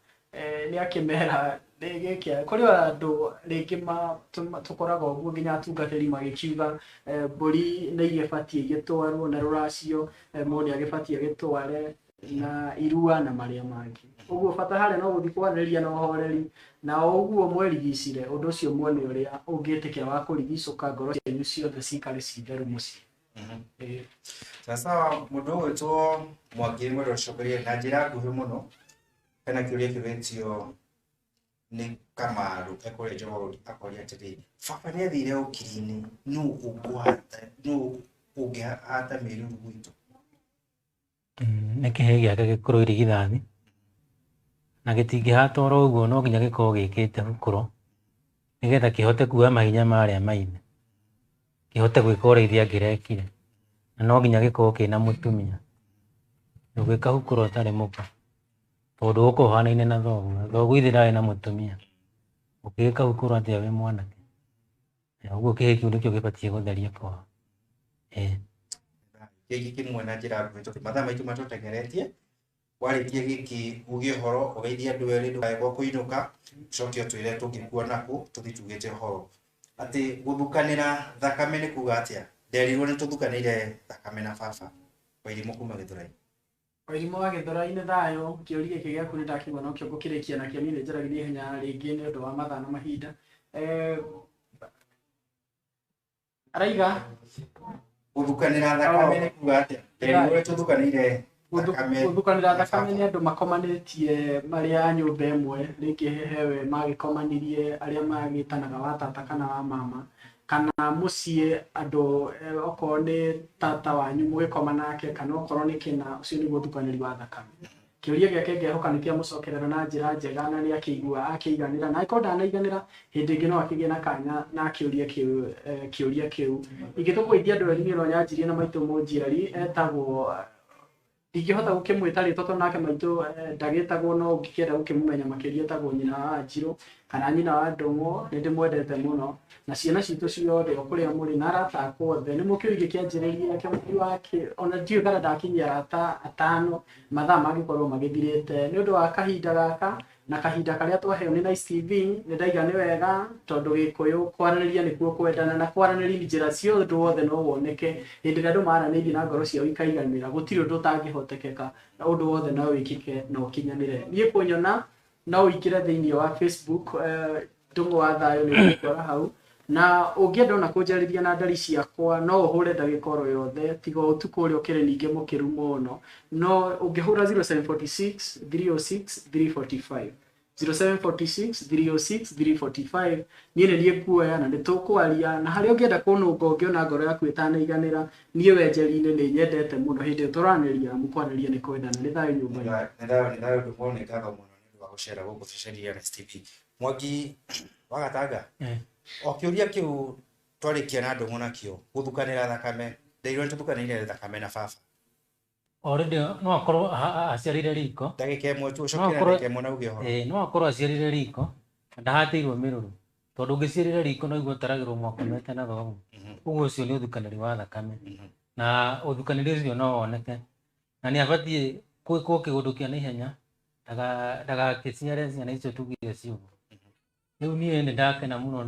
nĩ akĩmera gĩkĩ kũrĩ andũ rĩngĩ tũkoraga ũguo nginya atungatĩri magĩkiuga mbũri nĩ igĩbatiĩ igĩtwarwo na rũracio mũndũ nĩ agĩbatiĩ agĩtware na irua na marĩa mangĩ ũguo bata harĩa no gũthiĩ kwanĩrĩria na ũhoreri na ũguo mwerigicire ũndũ ũcio muone ũrĩa ũngĩtĩkĩra wa kũrigicũka ngoro cianyu ciothe cikare ci theru mũciĩ.
Sasa mũndũ ũgwĩtwo Mwangi mwendwa ũcokerie na njĩra nguhĩ mũno hena kĩũria kĩũrĩtio nĩ Kamaru ekũrĩa Njogorori akoria atĩrĩrĩ baba nĩ athire ũkiri-inĩ nũ ũkũhata nũ ũngĩhata mĩruru gwitũ?
Nĩ kĩhĩĩ gĩake gĩkũrũ irigithathi na gĩtingĩhata oro ũguo no nginya gĩkorwo gĩkĩte hukũro nĩgetha kĩhote kuoya mahinya marĩa ma ithe kĩhote gwĩka ũrĩa ithe angĩrekire na no nginya gĩkorwo kĩna mũtumia. Ndũngĩka hukũro ũtarĩ mũka tondũ ũgũkorwo ũhanaine na thoguo. Thoguo ithe ndarĩ na mũtumia, ũngĩgĩka hukũro atĩa wĩ mwanake? Ũguo kĩhĩĩ kĩu nĩkĩo gĩbatiĩ gũtheria kwao.
Gĩkĩ kĩmwe na njĩra nguhĩ tondũ mathaa maitũ matũtengeretie warĩkia gĩkĩ uge ũhoro ũgeithie andũ erĩ ndũkae gwa kũinũka ũcoke ũtwĩre tũngĩkuona kũ tũthiĩ tugĩte ũhoro atĩ gũthukanĩra thakame nĩ kuga atĩa? Nderirwo nĩ tũthukanĩire thakame na baba. Wairimũ kuma Gĩthũrai.
Wairimũ wa Gĩthũrai nĩ thayũ kĩũria gĩkĩ gĩaku nĩ ndakĩigua nokĩo ngũkĩrĩkia nakĩo niĩ nĩ njaragia ihenya rĩngĩ nĩ ũndũ wa mathaa na mahinda. Araiga
gũthukanĩra thakame nĩ kuga atĩa? Nderirwo nĩ tũthukanĩire
gũthukanĩra thakame nĩ andũ makomanĩtie marĩ a nyũmba ĩmwe rĩngĩ hewe magĩkomanirie arĩa magĩtanaga wa tata kana wa mama kana mũciĩ andũ okorwo nĩ tata wanyu mũgĩkoma nake kana okorwo nĩ kĩna ũcio nĩguo ũthukanĩri wa thakame. Kĩũria gĩake ngehoka nĩ kĩamũcokerera na njĩra njega na nĩ akĩigua akĩiganĩra na angĩkorwo ndanaiganĩra hĩndĩ ĩngĩ no akĩgĩe na kanya na akĩũrie kĩũria kĩu. Ingĩtũkũgeithia andũ erĩ niĩ no nyanjirie na maitũ mũnjiari etagwo Ndingĩhota gũkĩmwĩta rĩtwa tondũ nake maitũ ndagĩtagwo, no ũngĩkĩenda gũkĩmũmenya makĩria etagwo nyina wa Njirũ kana nyina wa Ndũng'ũ. Nĩ ndĩmwendete mũno na ciana citũ ciothe o kũrĩa mũrĩ na arata akwa othe. Nĩ mũkĩũĩ ngĩkĩanjĩrĩria kĩamũri wake, ona ndiũĩ kana ndakinyia arata 5 mathaa mangĩkorwo magĩthirĩte. Nĩ ũndũ wa kahinda gaka na kahinda karĩa twaheo nĩ Nice TV, nĩ ndaiga nĩ wega tondũ Gĩkũyũ kwaranĩria nĩkuo kwendana, na kwaranĩria njĩra ciothe ũndũ wothe no woneke. Hĩndĩ ĩrĩa andũ maranĩirie na ngoro ciao ikaiganĩra, gũtirĩ ũndũ ũtangĩhotekeka na ũndũ wothe no wĩkĩke na ũkinyanĩre. Niĩ kũnyona no ũingĩre thĩinĩ wa Facebook, Ndũng'ũ wa Thayũ nĩ ũgũkora hau, na ũngĩenda ona kũnjarĩria na ndari ciakwa no ũhũre ndagĩka oro yothe, tiga ũtukũ ũrĩa ũkĩrĩ ningĩ mũkĩru mũno. No ũngĩhũra 0746 306 345, 0746 306 345, niĩ nĩ niĩ nguoya na nĩ tũkwaria. Na harĩa ũngĩenda kũnũnga, ũngĩona ngoro yaku ĩtanaiganĩra, niĩ wenjeri-inĩ nĩ nyendete mũno hĩndĩ ĩyo tũranĩria, mũkwaranĩria nĩ kwendana. Nĩ thayũ nyũmba-inĩ.
Nĩ thayũ, nĩ thayũ Ndũng'ũ, nĩ ngatho mũno nĩ ũndũ wa gũcera gũkũ ceceni ya Nice TV. Mwangi wa Gatanga, o kĩũria kĩu twarĩkia na Ndũng'ũ nakĩo, gũthukanĩra thakame, ndeirwo nĩ tũthukanĩire thakame na baba.
Already no akorwo aciarire riko.
Ndagĩka ĩmwe tu, ũcoke na ndagĩka ĩmwe na uge ũhoro.
No akorwo aciarire riko na ndahatĩirwo mĩrũrũ, tondũ ũngĩciarire riko no igua ũtaragĩrwo mwakomete na thoguo. Ũguo ũcio nĩ ũthukanĩri wa thakame, na ũthukanĩri ũcio no woneke, na nĩ abatiĩ gwĩkwo kĩũndũ kĩa naihenya ndagakĩciare ciana icio tugire ciũguo. Rĩu niĩ nĩ ndakena mũno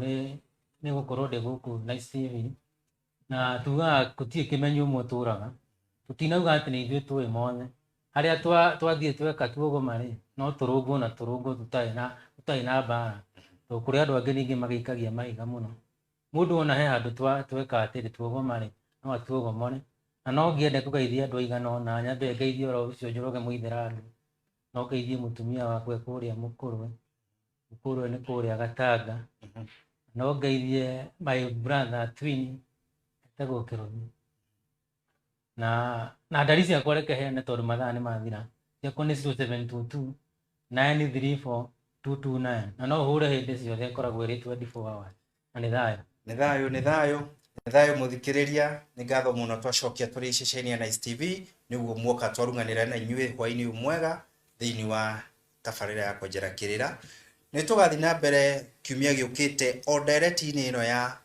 nĩ gũkorwo ndĩ gũkũ Nice TV, na tugaga gũtirĩ kĩmenyo ũmwe ũtũraga. Tũtinauga atĩ nĩ ithuĩ tũĩ mothe. Harĩa twathiĩ tweka tuogoma rĩ, no tũrũngwo na tũrũngwo tũtarĩ na mbara, tondũ kũrĩ andũ angĩ ningĩ magĩikagia mahiga mũno. Mũndũ ona he handũ tweka atĩrĩ tuogoma rĩ, no atuogomore. Na no ngĩende kũgeithia andũ aigana ũna, nyambe ngeithie oro ũcio Njoroge Mũithĩrandu, no ngeithie mũtumia wakwa kũrĩa Mũkũrwe, Mũkũrwe nĩ kũrĩa Gatanga, no ngeithie my brother twin etagwo Kĩromi, na ndari ciakwa reke heane tondũ mathaa nĩ mathira. Ciakwa nĩ 0722 934 229, na no ũhũre hĩndĩ ciothe, ĩkoragwo ĩrĩ 24 hours. Na nĩ thayũ.
Nĩ thayũ, nĩ thayũ, nĩ thayũ mũthikĩrĩria, nĩ ngatho mũno twacokia tũrĩ ceceni ya Nice TV nĩguo muoka twarung'anĩra na inyuĩ hwaĩ-inĩ ũyũ mwega thĩinĩ wa tabarĩra ya kwenjera kĩrĩra. Nĩ tũgathiĩ na mbere kiumia gĩũkĩte o ndereti-inĩ ĩno ya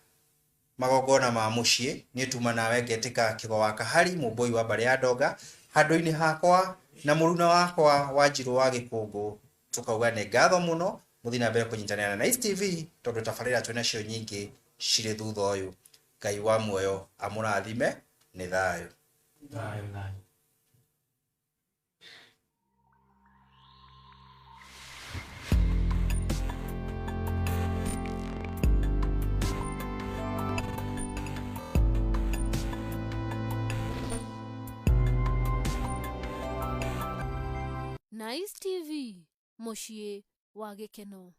magongona ma mũciĩ. Niĩ tuma nawe ngetĩka Kĩgo wa Kahari, mũmbũi wa mbarĩ ya Ndonga, handũ-inĩ hakwa na mũruna wakwa wa Njirũ wa Gĩkũngũ, tũkauga nĩ ngatho mũno mũthiĩ na mbere kũnyitanĩra na Nice TV tondũ tabarĩra twĩ nacio nyingĩ cirĩ thutha ũyũ. Ngai wa muoyo amũrathime. Nĩ thayũ.
Thayũ, thayũ.
Nice TV, mũciĩ wa gĩkeno.